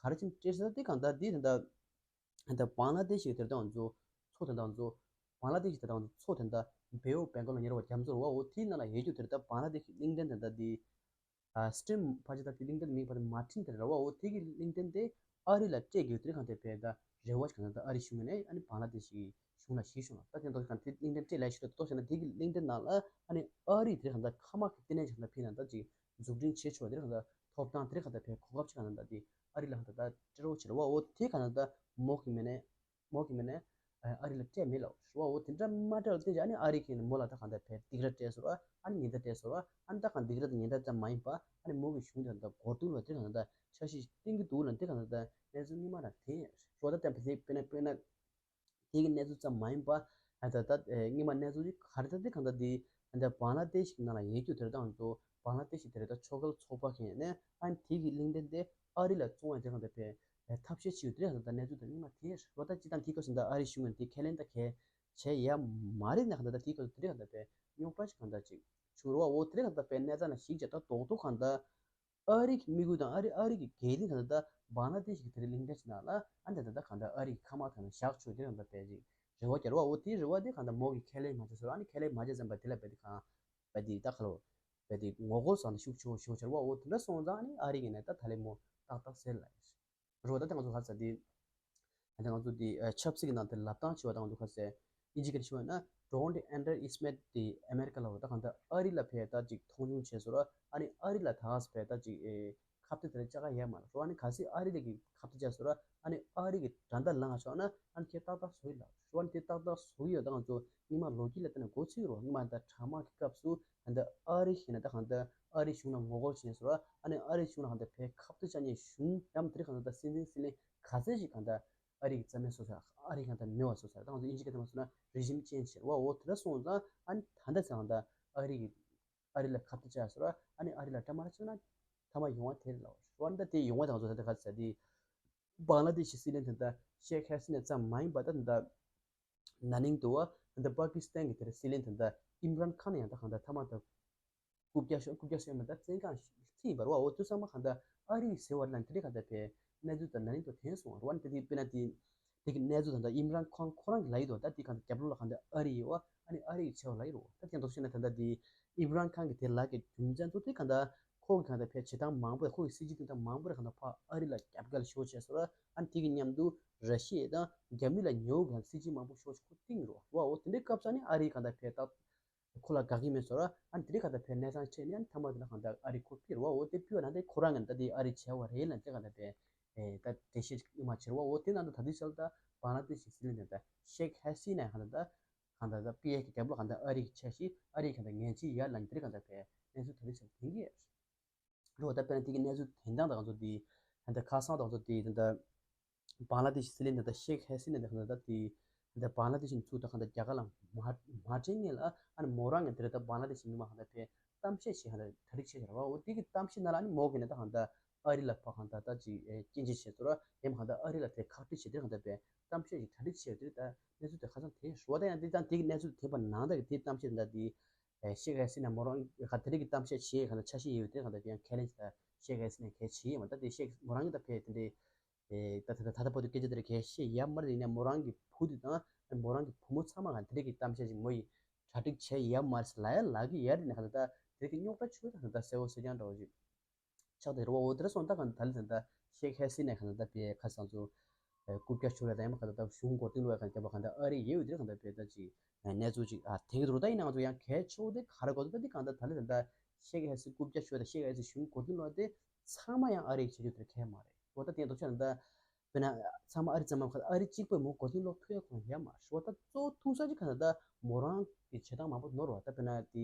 ག་རེ་ཅིག་སྤྲད་ཟེར་ད་དེ་གང་ལྟར་དེ་ད་ད། ད་བང་ལ་དེ་ཤི་དེར་དང་ཚོ་ཚོ་དེ་དང་ཚོ་བང་ལ་དེ་ཤི་དེ་དང་ཚོ་དེ་ད་བེ་ཨོ་བེང་གོ་ལ་ཉེ་ར་བ་རྒྱ་མཚོ་ར་བ། འོ་དེའི་ནང་ལ་ཡོད་རྒྱུ་དེར་ད་བང་ལ་དེ་ཤི་གླིང་ཕྲན་དེ་ད་དེ་སི་ཊིམ་ཕ་ཆེ་ད་དེ་གླིང་ཕྲན་མིང་ཕ་དེ་མ་ཁྲིན་དེ་ར་བ། འོ་དེ་གི་གླིང་ཕྲན་དེ་ཨ་རི་ལ་སྤྲད་རྒྱུ་དེར་གང་དེ་བས་ད་རེ་བ་ཞིག་གང་ད་ཨ་རི་གཞུང་ནས་ཨ་ནི་བང་ལ་དེ་ཤི་གཞུང་ལ་ཤི་ཤོང་ལ་ད་དེ་འདོག་གང་དེ་གླིང་ཕྲན་སྤྲད་ལ་ཤི་དོ་ཏོ་ཤི་ན་དེ་གི་གླིང་ཕྲན་ནང་ལ་ཨ་ནི་ཨ་རི་དེར་གང་ད་ཁ་མ་གི་ལྟེ་གནས་ཞིག་ད་ཕི་ན་ད་ཅིག་འཛུགས་སྐྲུན་བྱེད་ཆོག་དེར་གང་ད་ཐོབ་ཐང་དེར་གང་ད་བས་གོ་སྐབས་ཅིག་གང་ད་དེ་ཨ་རི་ལ་གང་ད་ད་སྤྲད་རོགས་བྱེད་ར་བ། འོ་དེ་གང་ད་ད་མོ་གི་མེ་ནས། མོ་གི་མེ་ནས་ཨ་རི་ལ་སྤྲད་མེད་ལ་ཞུ་བ། འོ་དེ་འདྲ་མ་སྤྲད་ལ་བརྟེན་ཅིག་ཨ་ནི་ཨ་རི་གིས་ནི་མོ་ལ་ད་གང་ལྟར་བས་སྡིགས་ར་སྤྲད་ཟེར་བ། ཨ་ནི་ཉེས་ད་སྤྲད་ཟེར་བ། ཨ་ནི་ད་གང་སྡིགས་ར་དང་ཉེས་ད་ཙམ་མ་ཡིན་པ་ཨ་ནི་མོ་གི་གཞུང་དེ་གང་ལྟར་མགོ་རྟིང་ལ་དེ་གང་ལྟར་འཆར་གཞི་བཏིང་གི་འདུག་ལ་དེ་གང་ལྟར་གནས་ཚུལ་སྔོན་མ་རང་དེ་ཞུ་བ། ད་བསྟན་པ་དེ་དཔེར་ན་དཔེར་ན་དེ་གི་གནས་ཚུལ་ཙམ་མ་ཡིན་པ་ཨ་ད་ད་སྔོན་མ་གནས་ཚུལ་ག་རེ་ད་དེ་གང་ལྟར་དེ། ཨ་ནི་བང་ལ་དེ་ཤི་ནང་ལ་ཡོད་རྒྱུ་དེར་དང་ཚོ་བང་ལ་དེ་ཤི་དེར་ད་ཆོག་གལ་ཚོགས་པ་གིས་ནས་ཨ་ནི་དེ་གི་གླིང་ཕྲན་དེ་ཨ་རི་ལ་བཙོང་བའི་དེ་གང་ལྟར་བས་ཐབས་ཤེས་བྱེད་དེ་གང་ལྟར་གནས་ཚུལ་དེ་སྔོན་མ་དེ་རེད་བ། ད་ཅི་ད་དེ་སྐབས་སུ་ད་ཨ་རི་གཞུང་ངོས་དེ་ཁས་ལེན་ད་གལ་བྱས་ཡ་མ་རེད་ན་གང་ལྟར་ད་དེ་སྐབས་སུ་དེ་གང་ལྟར་བས་རྙོག་དྲ་ཞིག་གང་ལྟར་ཅིག་བྱུང་རེད་བ། འོ་དེ་གང་ལྟར་བས་གནས་སྟངས་ལ་གཞིགས་བྱས་ད་རྡོག་རྡོག་གང་ལྟར་ཨ་རི་གི་དམིགས་ཡུལ་དང་ཨ་རི་ཨ་རི་གི་འགན་ལེན་གང་ལྟར་ད་བང་ལ་དེ་ཤི་གི་དེ་རིང་གླིང་ཕྲན་ཞིག་ནང་ལ་ཨ་ནི་ད་ད་གང་ལྟར་ཨ་རི་གི་ཁ་མ་གང་ལྟར་བཞག་ཆོག་དེ་གང་ལྟར་བས་ཅིག་རེ་བ་རྒྱག་རེད་བ། འོ་དེའི་རེ་བ་དེ་གང་ལྟར་མོ་གི་ཁས་ལེན་མ་བྱས་ཟེར་བ། ཨ་ནི་ཁས་ལེན་མ་བྱས་ཙམ་པ་དེ་ལ་བས་དེ་གང་བས་དེ་ད་ཁ་ལོ་བས་དེ་ངོ་རྒོལ་སོགས་ནི་ཤུགས་ཆེ་བོ་ཤུགས་ཆེ་བ། འོ་དེ་འདྲ་སོང་ཙང་ནི་ཨ་རི་གིས་ནས་ད་ད་ལས་མོ་ཏག་ཏག་ཟེར་ལ་ཡིན་རོ། ད་དེ་ང་ཚོ་ག་ཚ་དེ་ད་ང་ཚོ་དེ་ཆབ་སྲིད་ཀྱི་ནང་དེ་ལབ་སྟངས་ཆེ་བ་ད་ང་ཚོ་ག་ཚ་ཨིན་ཇི་སྐད་ཆ་བཤད་ན་don't underestimate the America ལ། འོ་ད་གང་ལྟར་ཨ་རི་ལ་བས་ད་ཅིག་མཐོང་ཆུང་བྱས་ཟེར་བ། ཨ་ནི་ཨ་རི་ལ་ད་ག་ས་བས་ད་ཅིག་ཨེ། ཁ་གཏད་དེ་ལ་བཅག་ག་ཡས་མ་རེད་བ། ཨ་ནི་གལ་སྲིད་ཨ་རི་ལ་གི་ཁ་གཏད་བཅག་ཟེར་བ། ཨ་ནི་ཨ་རི་གི་དགྲ་ཟླ་ལངས་ཆོག་ན་ཨ་ནི་ཁྱེད་ཏག་ཏག་བཟོ་ཡི་ལ་ཞུ་བ། ཨ་ནི་དེ་ཏག་ཏག་བཟོ་གི་ཡོད། ད་ང་ཚོ་སྔོན་མ་ལོ་རྒྱུས་ལ་བལྟས་ན་མགོ་ཚོས་རོགས། སྔོན་མ་ད་དྲག་དམག་གི་སྐབས་སུ་ད་ལྟ་ཨ་རི་ཞིག་ན་ད་གང་ལྟར་ཨ་རི་གཞུང་ལ་ངོ་རྒོལ་བྱས་ཟེར་བ། ཨ་ནི་ཨ་རི་གཞུང་ལ་གང་ལྟར་བས་ཁ་གཏད་བཅག་ཉེན་གཞུང་ཡམ་དེ་རིང་གང་ལྟར་ད་སྲིད་འཛིན་སྲིད་བློན་ག་ཚད་ཞིག་གང་ལྟར་ཨ་རི་གི་རྩ་མེད་བཟོ་ཚར། ཨ་རི་གང་ལྟར་མེད་པ་བཟོ་ཚར། ད་ང་ཚོ་ཨིན་ཇི་སྐད་ཐོག་མ་སོང་ན་རེ་ཇིམ་ཅེན་ཇི་བྱས་རེད་བ། འོ་དེ་འདྲ་སོང་ཙང་ཨ་ནི་ད་ལྟ་ཚེ་གང་ལྟར་ཨ་རི་གི་ཨ་རི་ལ་ཁ་གཏད་བཅག་ཟེར་བ། ཨ་ནི་ཨ་རི་ལ་འདྲ་མ་ར་བཅོས་ན་མཐའ་མ་ཡོང་བ་དེ་རེད་ལ། འོ་ད་དེ་ཡོང་བ་དང་ཚོ་ད་ལྟ་ག་ཚ་དེ་བང་ལ་དེ་ཤི་སྲིད་བློན་དེ་ད་ཤེག་ཧེ་སི་ནས་ཙམ་མ་ཡིན་པ་ད་ད་ན་ནིང་དུ་བ་ད་པ་ཀི་སི་ཐན་གི་དེ་ར་སྲིད་བློན་དེ་ད་ཨིམ་རན་ཁཱན་ཡང་ད་གང་ལྟར་མཐའ་མ་ད་རྐུབ་བཀྱག་ཤོར་རྐུབ་བཀྱག་ཤོར་མ་ད་བཙོན་ཁང་ཚུད་ཡིན་པ་རེད་བ། འོ་དུས་ཚང་མ་གང་ལྟར་ཨ་རི་ཟེར་བ་ལ་དེ་རིང་གང་ལྟར་བས་གནས་ཚུལ་དང་ན་ནིང་དུ་ཐོན་སོང་བ་རེད་བ། ད་དེ་དཔེར་ན་དེ། དེ་གི་གནས་ཚུལ་ད་ལྟ་ཨིམ་རན་ཁཱན་ཁོ་རང་གི་ལབ་ཡི་འདུག་ད་དེ་གང་ལྟར་རྒྱབ་ལོགས་ལ་གང་ལྟར་ཨ་རི་ཡོད་བ། ཨ་ནི་ཨ་རི་གི་ཆེ་བ་ལབ་ཡི་རེད་བ། ད་དེ་འདོག་བཤད་ན་ད་ལྟ་དེ་ཨིམ་རན་ཁཱན་གི་དེ་ལབ་གི་རྒྱུ་མཚན་ཚོ་དེ་གང་ལྟར་ཁོ་གི་གང་ལྟར་ཕའི་བྱེད་སྟངས་མང་པོ་ཁོ་གི་སྲིད་ཇུས་དེ་དང་མང་པོ་རེ་གང་ལྟར་ཕར་ཨ་རི་ལ་རྒྱབ་འགལ་ཤོར་བྱས་སོང་ར། ཨ་ནི་དེ་གི་མཉམ་དུ་ར་ཤི་ཡ་དང་རྒྱ་མི་ལ་ཉེ་བོ་གི་སྲིད་ཇུས་མང་པོ་ཤོར་བྱས་ཁོ་བཏིང་རོགས་བ། འོ་དེ་འདྲའི་སྐབས་སུ་ནི་ཨ་རི་གང་ལྟར་ཕའི་ད། ཁོ་ལ་དགའ་གི་མེད་ཟེར་བ། ཨ་ནི་དེ་རིང་གང་ལྟར་ཕའི་གནས་སྟངས་ཆེ་ནས་ཨ་ནི་མཐའ་མ་དེ་ལ་གང་ལྟར་ཨ་རི་ཁོ་ཕུད་རེད་བ། འོ་དེ་ཕུད་བ་ན་དེ་ཁོ་རང་གི་ད་དེ་ཨ་རི་བྱས་བ་རེད་ལ་དེ་གང་ལྟར་ཕའི་ཨེ་ད་འགྲེལ་བཤད་ཅིག་མ་བྱེད་རེད་བ། འོ་དེ་ནང་དུ་ད་དུས་ཚོད་ད་བང་ལ་དེ་ཤི་སྲིད་བློན་དེ་ད་ཤེག་ཧེ་སི་ན་གང་ལྟར་ད་གང་ལྟར་ད་པི་ཨེ་གི་རྒྱབ་ལོགས་གང་ལྟར་ཨ་རི་གི་ཆ་ཤི་ཨ་རི་གང་ལྟར་ངན་ཅི་ཡ་ལ་ནི་དེ་རིང་གང་ལྟར་ཕའི་གནས་ཚུལ་ད་དུས་ཚོད་ཐོན་གི་ཡོད། འགྲོ་ད་དཔེར་ན་དེ་གི་གནས་ཚུལ་དོན་དག་ད་ང་ཚོ་དེ་ད་ལྟ་ཁ་སང་ད་ང་ཚོ་དེ་ད་ལྟ་བང་ལ་དེ་ཤི་སྲིད་བློན་ད་ལྟ་ཤེག་ཧེ་སི་ན་ད་ད་ལྟ་དེ་ད་ལྟ་བང་ལ་དེ་ཤི་ཚུགས་ད་གང་ལྟར་རྒྱ་གར་ལ་མ་མ་དྲན་ངེས་ལ་ཨ་ནི་མོ་རང་ངས་དེ་རེད་ད་བང་ལ་དེ་ཤི་མི་མང་གང་ལྟར་ཕའི་གཏམ་བཤད་བྱེད་གང་ལྟར་གྲ་སྒྲིག་བྱེད་བྱ་བ། འོ་དེ་གི་གཏམ་བཤད་ནང་ལ་ཨ་ནི་མོ་གི་ནས་ད་གང་ལྟར་ ཨ་རི་ལ་ཕར་གང་ལྟར་ད་ཅིག་ཨེ་སྐྱོན་བརྗོད་བྱས་ཚོར་བ་ཡིན་པ་གང་ལྟར་ཨ་རི་ལ་དེ་ཁག་དཀྲི་བྱས་དེ་གང་ལྟར་པའི་གཏམ་བཤད་ཅིག་གྲ་སྒྲིག་བྱས་དེ་ད་གནས་ཚུལ་དེ་ཁ་སང་དེ་ཞུ་བ་ད་ཡང་དེ་ད་དེ་གི་གནས་ཚུལ་དེ་བར་ནང་ད་གི་དེ་གཏམ་བཤད་ད་དེ་ཨེ་ཤེག་ཧ་སི་ན་མོ་རང་ག་དེ་རིགས་ཀྱི་གཏམ་བཤད་བྱེད་གང་ལྟར་འཆར་གཞི་ཡོད་དེ་གང་ལྟར་ཡང་ཁས་ལེན་བྱས་ད་ཤེག་ཧ་སི་ན་གལ་ཆེ་ཡིན་མ་ད་དེ་ཤེག་མོ་རང་གི་ད་ཕེ་དེ་འདྲའི་ཨེ་ད་ད་ད་ད་ད་བར་དུ་སྐད་ཆ་དེ་རིགས་གལ་ཆེ་ཡ་མ་རེད་ཡིན་ན་མོ་རང་གི་བུ་དེ་དང་མོ་རང་གི་བུ་མོ་ཚང་མ་གང་དེ་རིགས་ཀྱི་གཏམ་བཤད་ཅིག་མོ་ཡིས་གྲ་སྒྲིག་བྱས་ཡ་མ་རེད་ལ་ཡ་ལ་གི་ཡ་རེད་ན་གང་ལྟར་ད་དེ་རིགས་ཀྱི་རྙོག་དྲ་ཆུ་ད་གང་ལྟར་གསལ་བོ་གསལ་རྐྱང་འདྲ་བོ་ཅིག་ཆགས་དེ་རུ་བ་འོ་དེ་ར་སོང་ད་གང་ད་ལི་ད་ད་ཤེག་ཧ་སི་ན་གང་ད་པའི་ཁ་སང་ཚོ་རྐུབ་བཀྱག་ཆུ་ར་ད་ཡང་མ་གང་ད་གཞུང་མགོ་རྟིང་ལོག་གང་ད་པ་གང་ད་ཨ་རི་ཡེ་འོ་དེ་ར་གང་ད་པའི་ད་ཅིག་གནས་ཚུལ་ཅིག་ཨ་དེང་གི་རུ་ད་ཡིན་ན་ང་ཚོ་ཡང་གལ་ཆེ་བོ་དེ་ག་རེ་གོ་ད་དེ་གང་ད་ད་ལི་ད་ད་ཤེག་ཧ་སི་རྐུབ་བཀྱག་ཆུ་ར་ད་ཤེག་ཧ་སི་གཞུང་མགོ་རྟིང་ལོག་དེ་ཚང་མ་ཡང་ཨ་རི་ཡི་བྱེད་རྒྱུ་དེ་གལ་མ་རེད་འོ་ད་དེ་ཡང་དོ་ཆ་ད་དཔེར་ན་ཚང་མ་ཨ་རི་ཙམ་མ་ཁ་ཨ་རི་གཅིག་པོས་མོ་མགོ་རྟིང་སློག་ཐུབ་ཡ་ཁོང་ཡ་མ་ཤོ་ད་གཙོ་བོ་ཐུག་ས་ཅིག་ག་ད་ད་མོ་རང་གི་བྱེད་སྟངས་མང་པོ་ནོར་བ་ད་དཔེར་ན་དེ་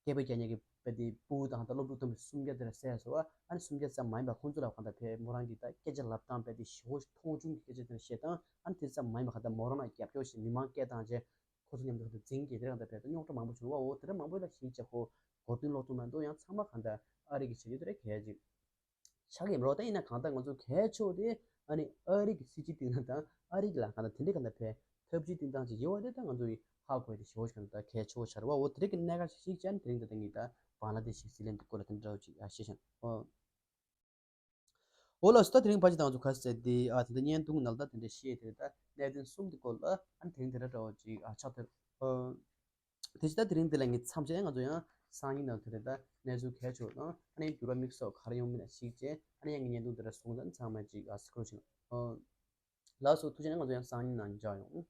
སྐད་འབོད་རྒྱག་མཁན་གྱི་དཔེ་དེ་སྤུ་གུ་དང་ད་སློབ་ཕྲུག་དམ་པའི་སུམ་བརྒྱ་དེ་ལ་བསད་སོ་ཨ་ནི་སུམ་བརྒྱ་ཙམ་མ་ཡིན་པ་ཁོང་ཚོ་ལ་གང་ད་ཕེ་མོ་རང་གི་ད་སྐད་ཆ་ལབ་སྟངས་དཔེ་དེ་ཞེ་བོ་མཐོང་ཆུང་གི་སྐད་ཆ་དེ་ལ་བཤད་སྟངས་ཨ་ནི་དེ་ཙམ་མ་ཡིན་པ་གང་ད་མོ་རང་ལ་རྒྱབ་སྐྱོར་བྱེད་མི་མང་སྐད་བཏང་རྗེས་ཁོ་ཚོ་མཉམ་དུ་གང་ད་འཛིང་གི་དེ་རང་ད་ཕེ་ད་རྙོག་དྲ་མང་པོ་བྱུང་བ་འོ་དེ་ར་མང་པོ་ལ་ཞིག་བྱ་ཁོ་མགོ་རྟིང་སློག་ཐུབ་མ་འདུག་ཡང་ཚང་མ་གང་ད་ཨ་རི་གི་བྱེད་རྒྱུ་དེ་ར་གལ་ཆེ། ཆགས་ཀྱི་མ་རེད་ད་ཡིན་ན་གང་ལྟར་ང་ཚོ་གལ་ཆེ་བོ་དེ་ཨ་ནི་ཨ་རི་གི་སྲིད་སྤྱི་སྟེང་ན་དང་ཨ་རི་གི་ལ་གང་ལྟར་དེ་འདྲའི་གང་ལྟར་ཕན་ཐབས་ཇུས་བསྟེན་སྟངས་ཅིག་ཡོད་པ་དེ་ད་ང་ཚོ་ཡི་ཧ་གོ་ཡ་དེ་ཞེ་བོ་ཞིག་གང་ལྟར་གལ་ཆེ་བོ་ཆགས་རེད་བ། འོ་དེ་རིགས་ཀྱི་གནད་འགག་ཞིག་ཅན་དེ་རིང་ད་ལྟ་ངས་ད་བང་ལ་དེ་ཞིག་སྲིད་བློན་གྱི་སྐོར་ལ་དེ་འདྲ་བོ་ཅིག་ཨ་བཤད་ཤག་ཨོ། འོ་ལགས་སོ། ད་དེ་རིང་ཕལ་ཆེར་ད་ང་ཚོ་ག་ཟེར་དེ་ཨ་དེ་འདྲ་བརྙན་ཐུང་ནང་ལ་ད་དེ་འདྲ་བཤད་དེ་ད་གནད་དོན་གསུམ་དེ་སྐོར་ལ་ཨ་ནི་དེ་རིང་དེ་འདྲ་འདྲ་བོ་ཅིག་ཨ་ཆགས་ཐུབ་ཨོ། དེ་ཕྱི་ད་དེ་རིང་འདི་ལ་ངས་མཚམས་བཅད་ང་ཚོ་ཡང་སང་ཉིན་ནང་དེ་རིང་ད་གནས་ཚུལ་གལ་ཆེ་བ་དང་ཨ་ནི་འགྱུར་བ་དམིགས་བསལ་ག་རེ་ཡོང་མིན་ལ་གཞིགས་བྱས་ཨ་ནི་ཡང་ངས་བརྙན་ཐུང་འདི་འདྲ་བཟོས་ཙང་ཚང་མ་ཅིག་ཨ་སྐུ་ཞིང་ཨོ། ལགས་སོ་ཐུགས་རྗེ་ཆེ། ང་ཚོ་ཡང་སང་ཉིན་ནང་མཇལ་ཡོང་།